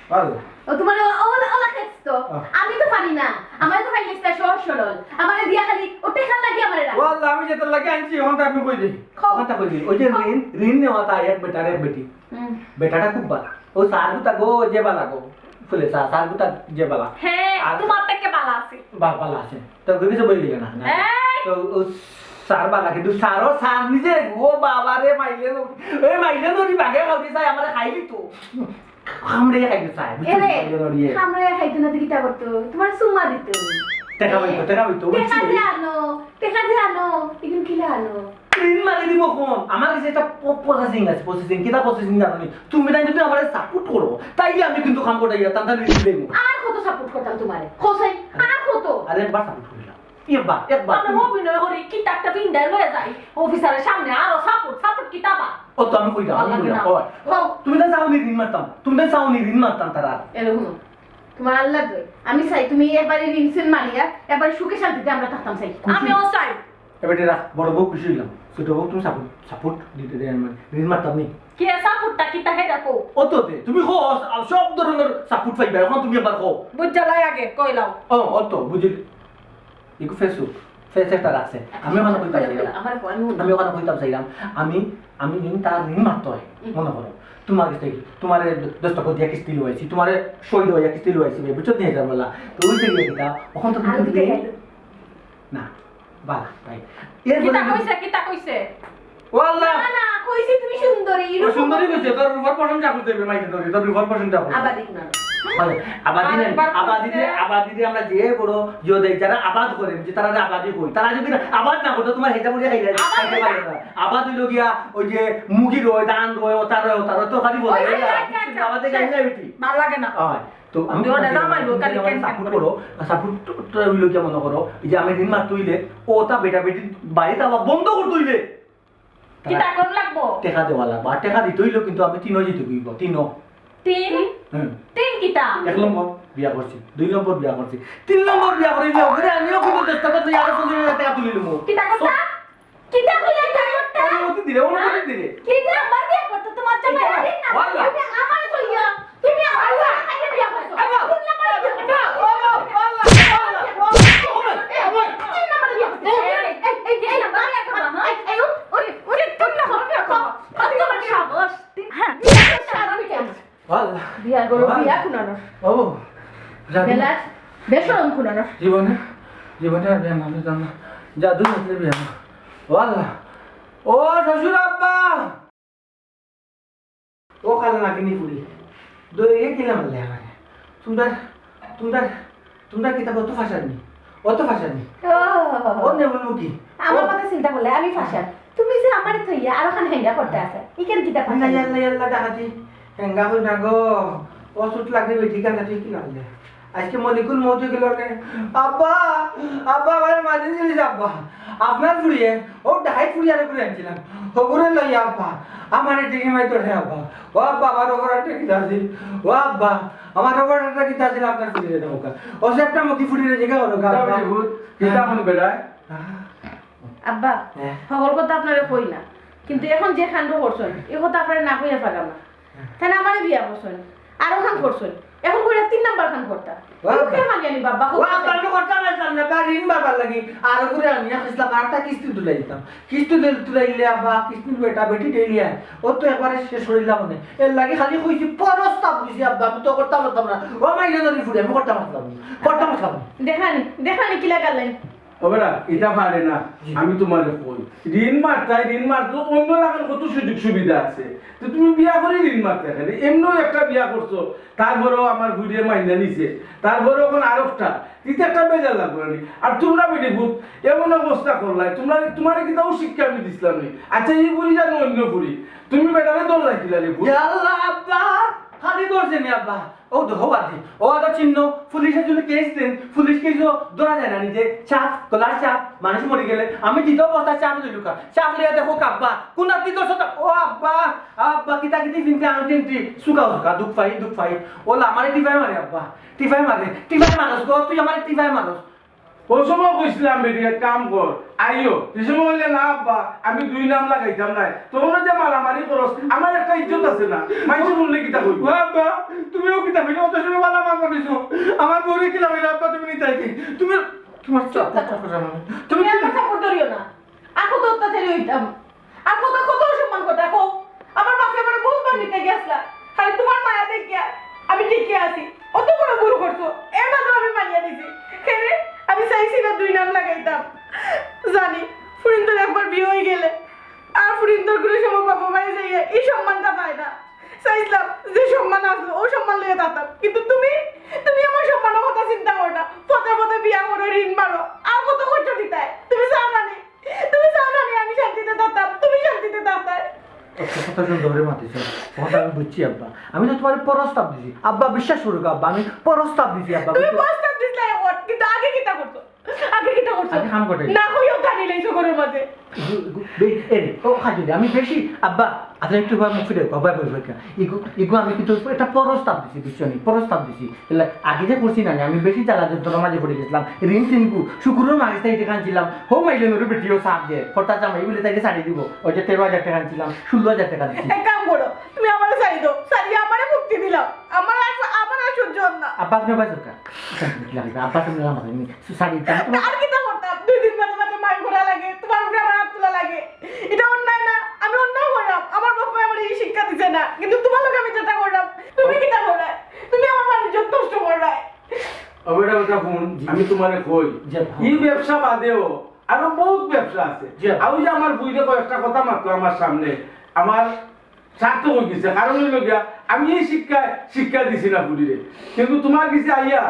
পারো। ও তোমার ও-, ওলা, ওলা খেস তো। আহ। আমি তো পারি না। আমার তো পারি না, সহজ সরল। আমারে দিয়া খালি ও টেকা লাগি আমারে রাখ। ওয়াল্লাহ, আমি যেটা লাগে আনছি, ওখানটা আপনি কই দিন। খাও। ওখানটা কই দিন। ওই যে ঋণ, ঋণ নেওয়া তাই এক বেটার এক বেটি। হুম। বেটাটা খুব বালা। ও সার গুতা গো যে বালা গো। ফুলে সার, সার গুতা যে বালা। হ্যাঁ, আর তোমার থেকে ভালো আছে। বা-, বালা আছে। তো গভীর সব বই দিলে না, না। এই! তো ও সার বালা, কিন্তু সারও সার নিজে, ও বাবা রে, মাইলে লো-, এই মাইলে নদী বাগে খাওয়াতে চাই, আমারে খাইলি তো। খামড়ে খাইতে চাই, বুঝছো? এরে, মাইলে নদী। খামড়ে খাইতে না তো কিতা করতো? তোমার চুম্মা দিত। টেকা পাইতো, টেকা পাইতো, বুঝছি? টেকা যে আনো, টেকা যে আনো, এগুন কিলা আনো? ঋণ মারি দিব কোন? আমার কাছে একটা প-, processing আছে, processing। কিতা processing জানো নি? তুমি তাই যদি আমারে support করো, তাইলে আমি কিন্তু কাম করতে গিয়া তান্তা ঋণ দেবো। আর কত support করতাম তোমারে? হোসেন, আর কত? আরে একবার support করিলাম। একবার, একবার। আমরা অভিনয় করি, কিতা একটা পিন্ডা লয়ে যাই, অফিসারের সামনে আরো support, support কিতা বা? ও তো আমি কইতাম, আমি ভালা লাগে কইতাম। না। ও, ও, তুমি তো চাও নি ঋণ মারতাম, তুমি তো চাও নি ঋণ মারতাম তারা। এরে হুনো, তোমার আল্লাহ দই। আমি চাই তুমি এবারে ঋণ সিন মারিয়া এবারে সুখে শান্তিতে আমরা থাকতাম চাই। খুশি? আমিও চাই। এবারে রাখ, বড় বউ খুশি হইলাম। ছোট বউ তুমি support, support দিতে দেয় আমার। ঋণ মারতাম নি। কি support টা কিতা হে দেখো? ও তো দে, তুমি কো, সব ধরনের support পাইবা। এখন তুমি একবার কো। বুঝালাই আগে, কইলাও। ও, ও তো, বুঝলি। ইগু Facebook, face একটা রাখছে। আমি ওখানে কইতাম চাইলাম। আমার ফোন। আমি ওখানে কইতাম চাইলাম। আমি, আমি ঋণ তার ঋণ মারতে হয়, হুম। মনে করো। তোমার কাছ থেকে, তোমারে দশ টাকা দিয়া কিস্তি লইছি, তোমারে সই দেওয়া কিস্তি লইছি, ভাই, বুঝছো নি এটা বলা? তো ওই থেকে এটা, ওখান তো আর তুমি দিতে দেই। খাইছো? না, বালা, তাই। এরপরে কিতা যদি কইছে, কিতা কইছে? ও আল্লাহ! না, না, কইছি তুমি সুন্দরী, ও এরকম সুন্দরী কইছে। কইছে, তোর রূপর প্রশংসা করতে হইবে, মাইকে তোর, তোর রূপর প্রশংসা করতে। আবাদি না। মানে, আবাদি আর না, একবার আবাদি কইছে। দিয়ে, আবাদি দিয়ে আমরা যে বড় ইয়ে দেই, যারা আবাদ করে, যে তারা আবাদি কই, তারা যদি আবাদ না করতো, তোমার হেজা বুড়িয়া খাইলে, আবাদ খাইতে পারে না। আবাদ হইলো গিয়া, ওই যে মুগি রয়, ধান রয়, ওতা রয়, ওতা রয়, তরকারি বলে, ওই, এই, আচ্ছা, আচ্ছা, আচ্ছা, আবাদে শেষ। গাইলে বেটি। ভালা লাগে না। হয়। তো আমি তুই ওটা কথা জামাই বলতে বলতে কেন আমাকে কেন support করে? করো, আর support টা হইলো গিয়া মনে করো, এই যে আমি ঋণ মারতে হইলে, ওতা বেটা বেটি বাড়িতে আবার বন্ধ করতে হইলে, কিতা কর লাগবো? টেকা দেওয়া লাগবো। আর টেকা দিতে হইলেও কিন্তু আমি তিনও জিতে হইব, তিনও। তিন? হুম। তিন কিতা? এক নম্বর বিয়া করছি, দুই নম্বর বিয়া করছি, তিন নম্বর বিয়া করি বিয়া করে আমিও কিন্তু দশ টাকা তুই আরো পঞ্চাশ হাজার টাকা তুলি নেবো। কিতা কথা? কিতা কইলে কিতা করতা? অনুমতি দিলে, অনুমতি দিলে। তিন নম্বর বিয়া করতে তোমার জন্য কিতা? আরে না, ওয়াল্লাহ। তুমি আমার কইয়া, তুমি আমার আল্লাহ। আগে বিয়া করছো। আল্লাহ। তিন নম্বর বিয়া করছো। আল্লাহ, আল্লাহ, আল্লাহ, আল্লাহ। তিন নম্বর বিয়া করছো। এই, এই, এই, এই, এই, এই, এই, ওই, ওই, তিন নম্বর বিয়া করছো। কত বড় সাহস? হ্যাঁ। ওয়াল্লাহ। বিয়া করো, ওয়াল্লাহ। বিয়া কুনানো। ও, জাদু। বেলাত, বেশরম কুনানো। জীবনে, জীবনে আর বিয়া না, জানো। জাদু থাকলে বিয়া না। ওয়াল্লাহ। ও শ্বশুর আব্বা। ও খালা নাকিনি ফুড়ি। দইয়ে কিলা মারলে আমারে। তোমরা, তোমরা, তোমরা কিতা অত ফাঁসার নি? অত ফাঁসার নি? ও। ও নে বলবো কি? আমার ও। কথা চিন্তা করলে আমি ফাঁসার। তুমি যে আমারে থইয়া আরো খান হেঙ্গা করতে আছে। ইকেন কিতা ফাঁসার নি? আল্লাহ, আল্লাহ, ডাকাতি। হেঙ্গা হই না গো। ও চুট লাগে বেটি কান্না তুই কি লাগলে? আজকে মলিকুল মৌত গেল রে। আব্বা, আব্বা, আমার মাঝে জিনিস আব্বা। আপনার ফুড়িয়ে, ও ডাইট ফুড়ি আরে করে আনছিলাম। হগুরে লই আব্বা, আমার এটি কি মাই তোরে আব্বা। ও আব্বা, আমার ওভার একটা কিতা আছিল। ও আব্বা, আমার ওভার একটা কিতা আছিল আপনার ফুড়িয়ে দেবো কা। ও সে একটা মুখী ফুড়িয়ে জিগা করো কা আব্বা। কিতা মন বেড়ায়? আব্বা, হ্যাঁ। হকল কথা আপনারে কই না। কিন্তু এখন যে কাণ্ড করছইন, এই কথা আপনারে না কইয়া পারলাম না। তাই না আমারে বিয়া করছইন, আরো খান করছইন। এখন কইরা তিন নাম্বার খান করতা। ও আব্বা। কে মানিয়া নি বাবা, ও আব্বা, আমি করতাম পারতাম না, বা ঋণ বাবার লাগি। আর ঘুরে আমি আসলাম, আর তা কিস্তি তুলাই দিতাম। কিস্তি তুলে, তুলাইলে আব্বা, কিস্তির বেটা বেটি ডেলিয়া। ও তো একবারে শেষ করিলাম মনে। এর লাগি খালি কইছি, প্রস্তাব দিছি আব্বা, আমি তো করতাম পারতাম না। ও মাইলে ধরি ফুড়ি, আমি করতাম পারতাম না। করতাম পারতাম না। দেখানি, দেখানি কিলা গালেন? ও বেটা, ইটা পারে না। জি। আমি তোমারে কই, ঋণ মারতায়, ঋণ মারতো অন্য লাখান কত সুযোগ সুবিধা আছে। তো তুমি বিয়া করি ঋণ মারতায় কেনে? এমনেও একটা বিয়া করছো, তারপরেও আমার ফুড়িয়ে মাইনা নিছে, তারপরে এখন আরোকটা, ইতে একটা বেজার লাগবো না নি? আর তোমরা বেটি ফুত এমন অবস্থা করলায়, তোমরা, তোমারে কিতাও শিক্ষা আমি দিছিলাম নি? আচ্ছা, এই ফুড়ি জানো অন্য ফুড়ি, তুমি বেটারে দল রাখিলা রে ফুত। ইয়া আল্লাহ আব্বা, খালি ধরছে নি আব্বা? ও দেখো বাদ দি। ও আদা চিহ্ন, পুলিশে যদি কেস দেন, পুলিশ কেসও ধরা যায় না নিজে। চাপ, গলার চাপ, মানুষ মরি গেলে। আমি দ্বিতীয় অবস্থা চাপ লইলু কা। চাপ লইয়া দেখো কাব্বা, কোন আপনি দশ শত, ও আব্বা, আব্বা, কিতা কিতি চিনতে আনতে আনতে, সুখা সুখা, দুখ পাই, দুখ পাই। ও লা, আমারে টিফাই মারে আব্বা, টিফাই মারে, টিফাই মারস গো, তুই আমারে টিফাই মারস। ও সময় কইছিলাম, বেটি, এক কাম কর, আইও। যে সময় কইলে, "না আব্বা, আমি দুই নাম লাগাইতাম নায়।" তখন যে মারামারি করস, আমার একটা ইজ্জত আছে না? মাইনষে হুনলে কিতা কইবো? ও আব্বা, তুমিও কিতা কইলে? অত সময় বালা মাত মাতিছো। আমার বউরে কিলা কইলে, আব্বা, তুমি নিতাই কি? তুমি, তোমার চুপ থাকো। তুমি তুমি আমার কাপড় ধরিও না। আর কত অত্যাচারী হইতাম। আর কত, কত অসম্মান করতা, কও। আমার বাপে আমারে বহুত বার নিতে গেছলা। খালি তোমার মায়া দেখিয়া আমি টিকে আছি। অত বড় ভুল করছো, এর মাঝে আমি মানিয়া দিছি। কেনে? আমি চাইছি না দুই নাম লাগাইতাম। জানি, ফুরিন্তর একবার বিয়া হয়ে গেলে আর ফুরিন্তর কোনো সময় বাবা মায়ে যাইয়া এই সম্মানটা পায় না। চাইছিলাম যে সম্মান আসলো, ও সম্মান লইয়া থাকতাম। কিন্তু তুমি, তুমি আমার সম্মানের কথা চিন্তা করো না, পথে পথে বিয়া করো, ঋণ মারো, আর কত কষ্ট দিতায়? তুমি চাও না নি? তুমি চাও না নি আমি শান্তিতে থাকতাম, তুমি শান্তিতে থাকতায়? কত সুন্দর করে মাতিছো। কথা আমি বুঝছি আব্বা, আমি তো তোমার প্রস্তাব দিছি আব্বা, বিশ্বাস করো আব্বা, আমি প্রস্তাব দিছি আব্বা। তুমি প্রস্তাব দিছিলে এখন, কিন্তু আগে কিতা করছো? আগে কিতা করছো? আগে কাম করতে। না কইও জানি লাইছো ঘরের মাঝে। এরে ও খাজুরি, আমি বেশি আব্বা, আপনি একটু ভাই মুখ ফিরে আব্বা বলবো। ইগু ইগু আমি কিন্তু একটা প্রস্তাব দিছি, বুঝছো নি? প্রস্তাব দিছি। এলা আগে যে করছি না, আমি বেশি জ্বালা যন্ত্রণার মাঝে পড়ে গেছিলাম। ঋণ তিনগু শুকুরের মাঝে তাই টাকা আনছিলাম, হো মাইলে নুরু বেটিও সাপ দে, হঠাৎ জামাই বলে তাইকে ছাড়ি দিব। ওই যে তেরো হাজার টাকা আনছিলাম, ষোলো হাজার টাকা দিছি। এক কাম করো, তুমি আমারে ছাড়ি দাও, ছাড়ি আমারে মুক্তি দিলাও। আমার আর আমার আর সহ্য হয় না। আব্বা আপনি ভাই সরকার, আব্বা আপনি আমার ছাড়ি দিতাম। আর কিতা করতাম? দুই দিন বাদে বাদে মাই করা লাগে, তোমার উপরে আমার হাত তোলা লাগে। এটা অন্যায় না? আমি অন্যায় করলাম, আমার বাবা আমার এই শিক্ষা দিছে না, কিন্তু তোমার লগে আমি যেটা করলাম, তুমি কিতা করলায়? তুমি আমার বাড়ির যত নষ্ট করলায়। অবেটা বেটা ফোন, আমি তোমারে কই, জি, হ্যাঁ। এই ব্যবসা বাদেও আরো বহুত ব্যবসা আছে। জি। আমি যে আমার বুঝে কয়েকটা কথা মাতলো আমার সামনে, আমার স্বার্থ হয়ে গেছে। কারণ হইল গিয়া, আমি এই শিক্ষায় শিক্ষা দিছি না ফুরিরে, কিন্তু তোমার কাছে আইয়া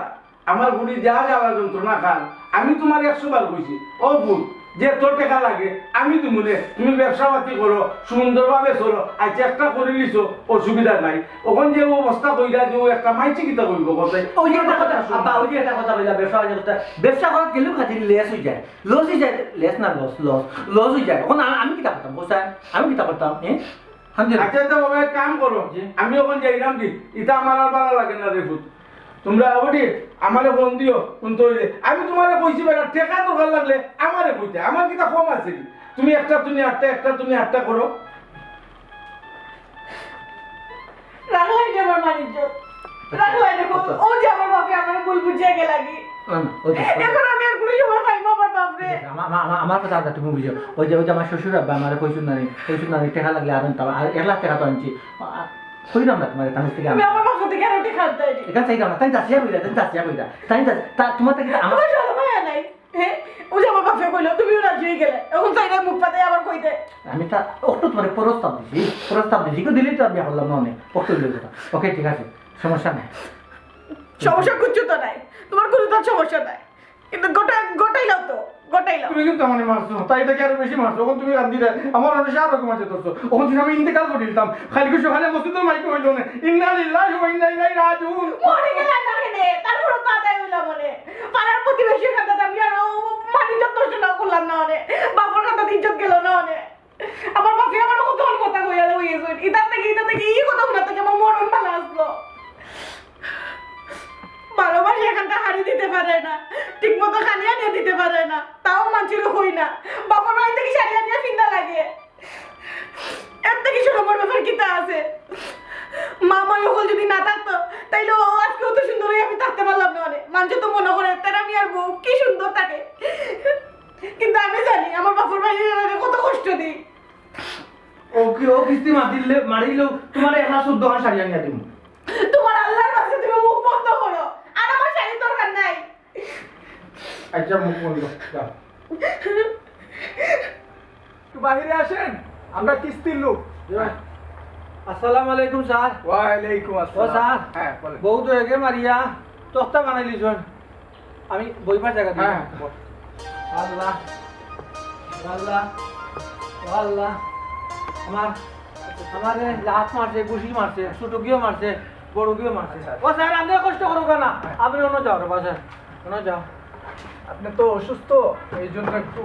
আমার ফুরি যা জ্বালা যন্ত্রণা খান, আমি তোমার একশো বার কইছি, ও ফুর, যে তোর টাকা লাগে আমি দিমুনে, তুমি ব্যবসা পাতি করো, সুন্দরভাবে চলো। আচ্ছা, একটা করে নিছো, অসুবিধা নাই। ওখান যে অবস্থা কইরা যে ও একটা মাইচি কিতা কইব কথাই। ওই যে একটা কথা আব্বা, ওই যে একটা কথা বললাম, ব্যবসা বাণিজ্য করতে, ব্যবসা করার গেলেও খালি লেস হয়ে যায়, লস হয়ে যায়, লেস না লস, লস, লস হয়ে যায়। এখন আমি আমি কিতা করতাম, কোথায় আমি কিতা করতাম? হ্যাঁ, হামজে আচ্ছা, তো বাবা, এক কাম করো, জি। আমি ওখান যাইলাম কি, ইটা আমার আর ভালো লাগে না রে ফুত। তোমরা ওটি আমারে ফোন দিও, ফোন তো হইলে আমি তোমারে কইছি বেটা, টাকা দরকার লাগলে আমারে কইতে, আমার কিতা কম আছে কি? তুমি একটা তুমি আটটা, একটা তুমি আটটা করো। রাখলাই রে আমার মানিজ্য, রাখলাই রে। ও যে আমার বাপে আমার ভুল বুঝিয়া গেলা কি? না, না, ওই যে, ওই যে। এখন আমি আর কোনো সময় পাইবো আমার বাপরে। আমার, আমার, আমার, আমার কথা আলাদা, তুমি বুঝো। ওই যে, ওই যে আমার শ্বশুর আব্বা আমারে কইছইন না নি, কইছইন না নি, টাকা লাগলে আর আনতাম, আর এক লাখ টাকা তো আনছি। আ, কইলাম না তোমার, তার থেকে আমি আনতাম। আমার বাপ থেকে আর ওটা খাওয়াতে হইনি। এখানে চাইতাম না, তাই চাচিয়া কইলা, তাই চাচিয়া কইলা, তাই চাচি-, তা তোমার থেকে আমার আমার শরম হয় নাই। হ্যাঁ, ও যে আমার বাপে কইলো, তুমি রাজি হয়ে গেলে, এখন চাইলে মুখ পাতে আবার কইতে। আমি তা, ওকে তোমার প্রস্তাব দিছি, প্রস্তাব দিছি, কেউ দিলেই তো আমি করলাম না অনেক, ওকে দিলে কথা। ওকে, ঠিক আছে, সমস্যা নাই। সমস্যা কিচ্ছু তো নাই, তোমার কোনো তো সমস্যা নাই, কিন্তু গোটা গোটাইলাও তো, গোটাইলাও। তুমি কিন্তু আমারে মারছো, তাই থেকে আরো বেশি মারছো। এখন তুমি কান্দি দেয়, আমার অনেক সারা রকম আছে ধরছো। এখন যদি আমি ইন্তেকাল করে দিতাম, খালি কিছু খালি মসজিদও মাইকে হইল না। ইন্না লিল্লাহি ওয়া ইন্না ইলাইহি রাজিউন। মরে গেলে না কেনে, তারপরে তো আদায় হইলাম মনে। পাড়ার প্রতিবেশীর কাছে আমি আর ও মানিজ্য নষ্ট না করলাম না অনে, বাপর কাছে ইজ্জত গেল না অনে। আমার বাপে আমার কত কথা কইয়া লইয়েছেন, ইতার থেকে, ইতার থেকে, এই কথা শোনার থেকে আমার মরণ ভালো আসলো। বারো মাস এখানটা হাড়ি দিতে পারে না, ঠিক মতো খানি আনিয়ে দিতে পারে না, তাও মানছিল কই না। বাপর বাড়ি থেকে শাড়ি আনিয়ে ফিন্দা লাগে, এর থেকে শরমর ব্যাপার কিতা আছে? মা মাই অকল যদি না থাকতো, তাইলে ও আজকে অত সুন্দর হয়ে আমি থাকতে পারলাম না অনে। মানুষে তো মনে করে, "তেরা মিয়ার বউ কি সুন্দর থাকে।" কিন্তু আমি জানি, আমার বাপর বাড়ি কত কষ্ট দিই। ও কি, ও কিস্তি মারিলে, মারিলেও তোমার এক লাখ চোদ্দ খান শাড়ি আনিয়া দিমু। তোমার আল্লাহর কাছে তুমি মুখ বন্ধ করো, আর আমার শাড়ির দরকার নাই। আচ্ছা, মুখ বন্ধ, যাও। একটু বাইরে আসেন, আমরা কিস্তির লোক। আসসালামু আলাইকুম স্যার। ওয়ালাইকুম ও আসসালাম। স্যার, হ্যাঁ, বলেন। বউ তো এগে মারিয়া তক্তা বানাই লিছন, আমি বইবার জায়গা দিই। হ্যাঁ। আল্লাহ, আল্লাহ, ও আল্লাহ, আমার আমারে লাত মারছে, ঘুষি মারছে, ছোটগিও মারছে, বড়গিও মারছে। ও স্যার, আপনি কষ্ট করো না, আপনি অন্য যাও রে বাজার, অন্য যাও। আপনি তো অসুস্থ, এই জন্য একটু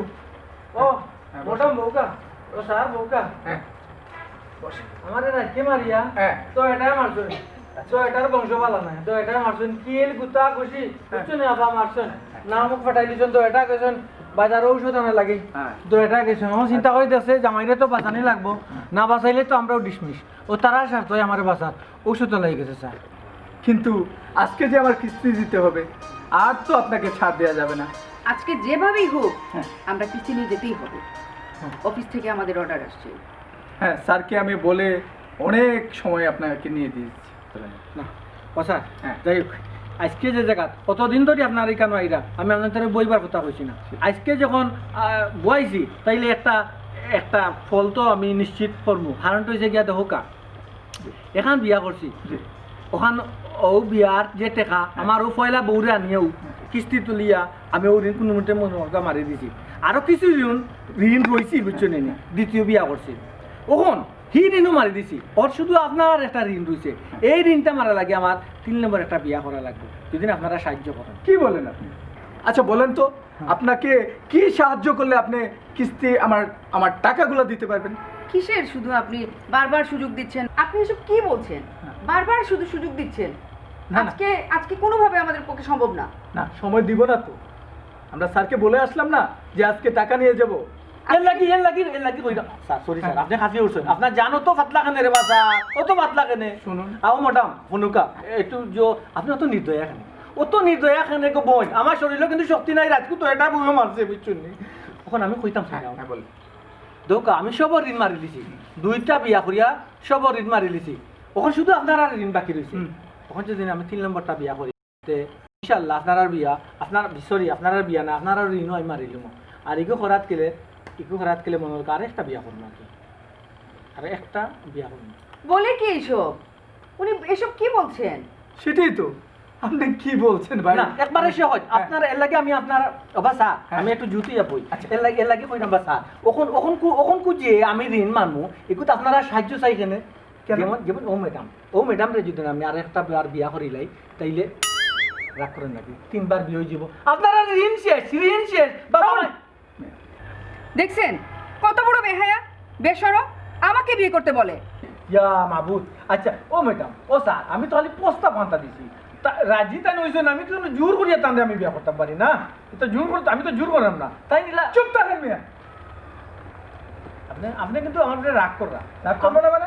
ও হ্যাঁ, মোটা বউকা, ও স্যার বউকা, হ্যাঁ, বসে। আমারে রাখতে মারিয়া হ্যাঁ। তো এটাই মারছুন, তো এটার বংশ বালা নাই, তো এটাই মারছুন, কিল গুতা ঘুষি, বুঝছো না, আবার মারছুন, না মুখ ফাটাই দিছুন, তো এটা গেছুন বাজার ঔষধ আনা লাগে, হ্যাঁ। তো এটা গেছুন। আমার চিন্তা করে দেখছে জামাইরে তো বাঁচানি লাগবো, না বাঁচাইলে তো আমরাও ডিসমিস। ও তারা স্বার্থ আমারে বাঁচার, ঔষধ আনা গেছে স্যার। কিন্তু আজকে যে আমার কিস্তি দিতে হবে, আর তো আপনাকে ছাড় দেওয়া যাবে না। আজকে যেভাবেই হোক হ্যাঁ। আমরা কিস্তি নিয়ে যেতেই হবে। হ্যাঁ। অফিস থেকে আমাদের অর্ডার আসছে। হ্যাঁ, স্যারকে আমি বলে অনেক সময় আপনাকে নিয়ে দিয়েছি। না, ও স্যার, হ্যাঁ। যাই হোক, আজকে যে জায়গা কতদিন ধরে আপনার এখানে আইরা, আমি আপনার তারে বইবার কথা কইছি না। আজকে যখন আহ, বইছি, তাইলে একটা একটা ফল তো আমি নিশ্চিত করবো। কারণটা হইছে গিয়া দেখো কা, এখান বিয়া করছি, জি। ওখান ও বিয়ার যে টেকা, আমার ও পয়লা বউরে আনিয়াউ কিস্তি তুলিয়া আমি ও ঋণ কুনুমতে মনে অয় মারি দিছি। আরো কিছু ঋণ, ঋণ রইছে, বুঝছো নি? দ্বিতীয় বিয়া করছি, অখন হি ঋণও মারি দিছি। অর শুধু আপনারার একটা ঋণ রইছে, এই ঋণটা মারা লাগি আমার তিন নম্বর একটা বিয়া করা লাগবো, যদি আপনারা সাহায্য করেন। কি বলেন আপনি? আচ্ছা, বলেন তো, আপনাকে কি সাহায্য করলে আপনি কিস্তি আমার, আমার টাকাগুলো দিতে পারবেন? কিসের শুধু আপনি বারবার সুযোগ দিচ্ছেন? আপনি এসব কি বলছেন? বারবার শুধু সুযোগ দিচ্ছেন। না, না। আজকে, আজকে কোনোভাবে আমাদের পক্ষে সম্ভব না। না, সময় দিব না তো। আমরা স্যারকে বলে আসলাম না যে আজকে টাকা নিয়ে যাব। এর লাগি, এর লাগি, এর লাগি কইরা। স্যার, সরি স্যার, হ্যাঁ। আপনি হাঁফিয়ে উঠছেন। আপনার জান অত পাতলা কেনে রে বা স্যার? অত পাতলা কেনে? শুনুন। আও ম্যাডাম, হনুকা, একটু জো-, আপনি অত নির্দয়া কেনে? অত নির্দয়া কেনে গো বইন? আমার শরীরও কিন্তু শক্তি নাই, রাইতকু তো এটা বউয়ে মারছে, বুঝছইন নি? অখন আমি কইতাম হ্যাঁ, স্যার। হ্যাঁ, বলেন। দেখো, আমি সবর ঋণ মারি দিছি, দুইটা বিয়া করিয়া সবর ঋণ মারি দিছি। অখন শুধু আপনারার ঋণ বাকি রইছে। হুম। অখন যদি আমি তিন নম্বরটা বিয়া করি, তে ইনশাআল্লাহ আপনারার বিয়া, আপনার, সরি, আপনারার বিয়া না, আপনারার ঋণও আমি মারিলিমু। আর ইগু করাত গেলে, ইগু করাত গেলে মনে অয় আরেকটা বিয়া করমু আর কি। আর একটা বিয়া করমু। বলে কি এইসব? উনি এসব কি বলছেন? সেটাই তো। আপনি কি বলছেন ভাই? না, একবারে সহজ। হ্যাঁ। আপনার এর লাগি আমি আপনার, ও বা স্যার, হ্যাঁ। আমি একটু জুতিয়া বই। আচ্ছা। এর লাগি, এর লাগি কইরাম বা স্যার। অখন, অখনকু, অখনকু যে আমি ঋণ মারমু, ইগুত আপনারা সাহায্য চাই কেনে? কেন? যেমন, যেমন ও ম্যাডাম, ও ম্যাডামরে যদি আমি আরেকটা বার বিয়া করিলাই, তাইলে রাগ করেন নাকি? তিনবার বিয়া অইযিবো। আপনারার ঋণ শেষ, ঋণ শেষ। বাবা, দেখছেন কত বড় বেহায়া, বেশরম, আমাকে বিয়ে করতে বলে। ইয়া মাবুদ। আচ্ছা, ও ম্যাডাম, ও স্যার, আমি তো খালি প্রস্তাব আনতা দিছি। তা রাজি তাইন অইছইন, আমি তো জোর করিয়া তানরে আমি বিয়া করতাম পারি না। এটা জোর করতে, আমি তো জোর করলাম না। তাইন ইলা চুপ থাকেন মিয়া। আপনি, আপনি কিন্তু আমার উপরে রাগ কররা। রাগ করবো না মানে?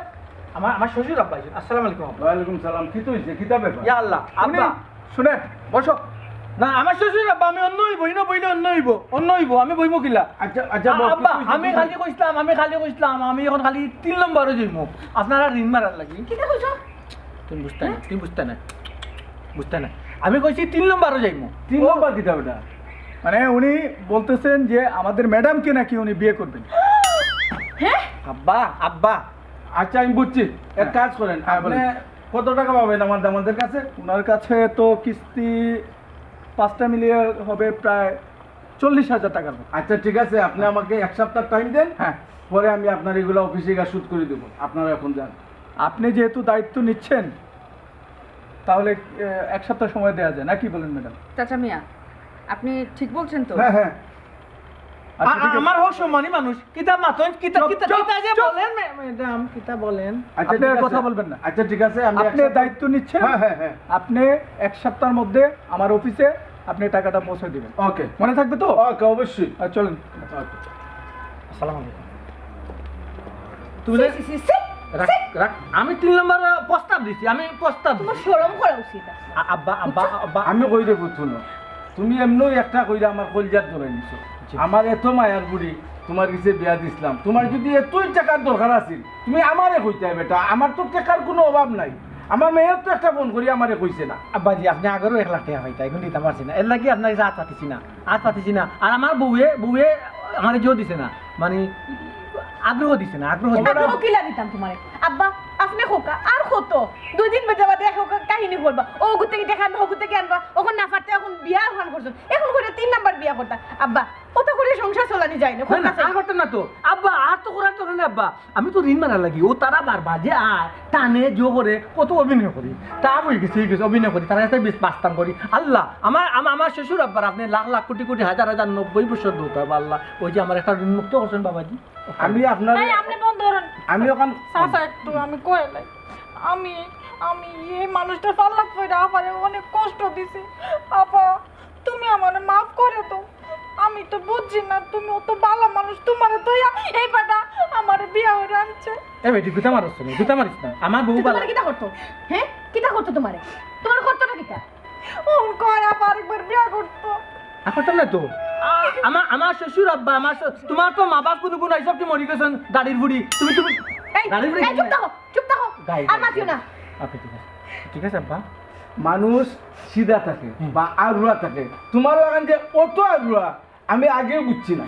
আমার, আমার শ্বশুর আব্বা আইছইন। আসসালামু আলাইকুম আব্বা। ওয়ালাইকুম সালাম। কিতা অইছে? কিতা ব্যাপার? ইয়া আল্লাহ, উনি আব্বা। শুনেন, বসো। না, আমার শ্বশুর আব্বা, আমি অন্য অইবো, ইনো বইলে অন্য অইবো, অন্য অইবো, আমি বইমু কিলা? আচ্ছা, আচ্ছা, আ-, বল, আব্বা, কিতা অইছে? আমি খালি কইছলাম, আমি খালি কইছলাম, আমি অখন খালি তিন নম্বরো যাইমু। আপনারার ঋণ মারার লাগি। কিতা কইছো? তুমি বুঝতায় না, তুমি বুঝতায় না, বুঝতায় না। আমি কইছি তিন নম্বরো যাইমু। তিন নম্বর কিতা ওটা? মানে উনি বলতেছেন যে আমাদের ম্যাডামকে নাকি উনি বিয়ে করবেন। হ্যাঁ? আব্বা, আব্বা। আচ্ছা, আমি বুঝছি। এক হ্যাঁ। কাজ করেন, হ্যাঁ, আপনি বলেন। কত টাকা পাবেন আমার দামাদের কাছে? ওনার কাছে তো কিস্তি পাঁচটা মিলিয়ে হবে প্রায় চল্লিশ হাজার টাকার মতো। আচ্ছা, ঠিক আছে, আপনি আমাকে এক সপ্তাহ টাইম দেন। হ্যাঁ। পরে আমি আপনার এগুলা অফিসে গিয়ে শুট করে দেবো। আপনারা এখন যান। আপনি যেহেতু দায়িত্ব নিচ্ছেন, তাহলে, এ, এক সপ্তাহ সময় দেয়া যায় না, কি বলেন ম্যাডাম? চাচা মিয়া, আপনি ঠিক বলছেন তো? হ্যাঁ, হ্যাঁ। আচ্ছা, আ-, ঠিক আছে। আমার হও সম্মানী মানুষ, কিতা মাতইন, কিতা, চুপ, কিতা, চুপ, কিতা যে চুপ। বলেন, মে-, ম্যাডাম, কিতা বলেন? আচ্ছা, আপনি ঠিক আর আছে। কথা বলবেন না। আচ্ছা, ঠিক আছে, আমি আপনি একসাথে দায়িত্ব নিচ্ছেন। হ্যাঁ, হ্যাঁ, হ্যাঁ। আপনি এক সপ্তাহের মধ্যে আমার অফিসে আপনি টাকাটা পৌঁছে দিবেন। ওকে। মনে থাকবে তো? ওকে, অবশ্যই। আ, চলেন। ওকে। আসসালামু আলাইকুম। তুমি ছি, ছি, ছি, ছি, রাখ, ছি। রাখ। আমি তিন নম্বর, আ, প্রস্তাব দিছি, আমি প্রস্তাব তোমার দিছি। শরম করা উচিত আছে। আ-, আব্বা, আব্বা, বুঝছো? আব্বা। আমি কই রে পুত, হুনো। তুমি এমনেউ একটা কইরা আমার কইলজাত ধরাই নিছো। জি। আমার এত মায়ার বুড়ি, তোমার গেছে বিয়া দিছলাম। তোমার যদি এতই টেকার দরকার আছিল, তুমি আমারে কইতায় বেটা, আমার তো টেকার কুনু অভাব নাই। আমার মেয়ের তো একটা ফোন করি আমারে কইছে না। আব্বাজি, আপনি আগেরও এক লাখ টেকা পাইতা, এখন দিতাম পারছি না, এর লাগি আপনার গেছে আত পাতিছি না, আত পাতিছি না। আর আমার বউয়ে, বউয়ে আমারে জোর দিছে না, মানে আগ্রহ দিছে না, আগ্রহ দিছে না। আগ্রহ কিলা দিতাম তোমারে? আব্বা, আপনি কউক্কা, আর কত? দুই দিন বাদে বাদে এক কাহিনী করবা। ও গুতে কি দেখা আনবা, ও গুতে কি আনবা? অখন না পারতে অখন বিয়া অখন করছইন। অখন কইরা তিন নাম্বার বিয়া করতা। আব্বা, অত করি সংসার চলানি যায় না, না, না, আর করতা না তো। আব্বা, আর তো করার দরকার নাই, আব্বা। আমি তো ঋণ মারার লাগি। ও তারা বারবার যে আয়, টানে, জো করে, কত অভিনয় করি। তা অই গেছে, অই গেছে, অভিনয় করি। তারা কাছে বেশ বাঁচতাম করি। আল্লাহ, আমার, আমা-, আমার শ্বশুর আব্বার আপনি লাখ লাখ কোটি কোটি হাজার হাজার নব্বই বছর দৌড় হবে, আল্লাহ। ওই যে আমার একটা ঋণ মুক্ত করছেন বাবাজি। আমি আপনারে এই, আপনি বন্ধ করুন। আমি ওখান চাচা, একটু আমি কয়ে লাই। আমি, আমি এই মানুষটার পাল্লাত পড়ে আপারে অনেক কষ্ট দিছি। আপা, তুমি আমারে মাফ করে দাও। আমি তো বুঝছি না, তুমি অত ভালা মানুষ, তোমারে থইয়া এই বেটা আমারে বিয়া করে আনছে। এ বেটি, গুতা মারিস না, গুতা মারিস না। আমার বউ তুমি ভালা। তোমারে কিতা করতো? হ্যাঁ? কিতা করতো তোমারে? তোমার করতো না কিতা? ও কয় আবার একবার বিয়া করতো। আর করতাম না তো। আমার, আমার শ্বশুর আব্বা, আমার শ-, তোমার তো মা বাপ কোনো গুণ নাই, সব কি মরি গেছেন, দাড়ির বুড়ি। তুমি, তুমি এই, দাড়ির বুড়ি এই, চুপ থাকো, চুপ থাকো। গাই, আর গাই, মাতিও গাই। না। আচ্ছা, ঠিক আছে। ঠিক আছে, আব্বা। মানুষ সিধা থাকে হুম। বা আরুয়া থাকে। তোমার লাগান যে অত আরুয়া, আমি আগেও বুঝছি না।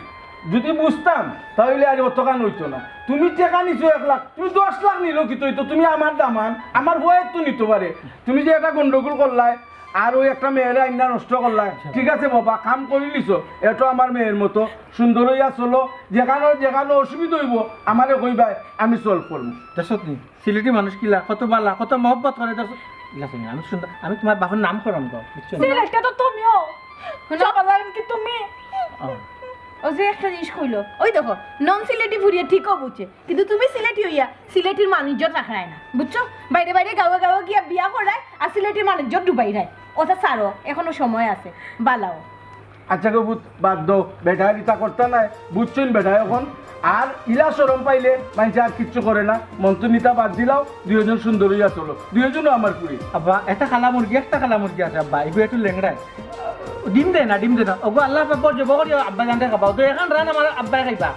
যদি বুঝতাম, তাইলে আর অতখান অইতো না। তুমি টেকা নিছো এক লাখ, তুমি দশ লাখ নিলেও কিতা অইতো? তুমি আমার দামান, আমার বউয়ে তো নিতো পারে। তুমি যে একটা গন্ডগোল করলায়, আর অউ একটা মেয়েরে আইনা নষ্ট করলায়, ঠিক আছে বাবা, কাম করি নিছো, এটাও আমার মেয়ের মতো সুন্দর অইয়া চলো। যেখানো যেখানো অসুবিধা অইবো, আমারে কইবায়, আমি solve করমু। দেখছত নি, সিলেটি মানুষ কিলা, কত বালা, কত মহব্বত করে, দেখছত? ঠিক আছে, আমি সুন্দর, আমি তুমার বাপর নাম করাম গো, বুঝছো নি? সিলেটে তো তুমিও। হুনো। চাপালাইন কি তুমি? ও। ও যে একটা জিনিস কইলো, ওই দেখো, নন সিলেটি ফুরিয়ে ঠিকও বুঝছে, কিন্তু তুমি সিলেটি অইয়া সিলেটির মানুষ ইজ্জত রাখরায় না, বুঝছো? বাইরে বাইরে গাঁওয়ে গাঁওয়ে গিয়া বিয়া করায় আর সিলেটির মানুষ ইজ্জত ডুবাইরায়। ওটা ছাড়ো, এখনো সময় আছে, বালাও। আচ্ছা গো পুত, বাদ দেও, বেটায় ইতা করতা নায়, বুঝছইন বেটায় অখন। আর ইলা শরম পাইলে মাইনষে আর কিচ্ছু করে না। মন্ত্র নিতা বাদ দিলাও, দুইজন সুন্দর অইয়া চলো, দুইজনও আমার ফুরি। আব্বা, একটা কালা মুরগি, একটা কালা মুরগি আছে আব্বা, এগু একটু লেংড়ায়। ডিম দে না, ডিম দে না। ওগো আল্লাহ পাক, জব করি আব্বা জানতে খাবাও। তো এখন রান আমার আব্বায় খাইবা।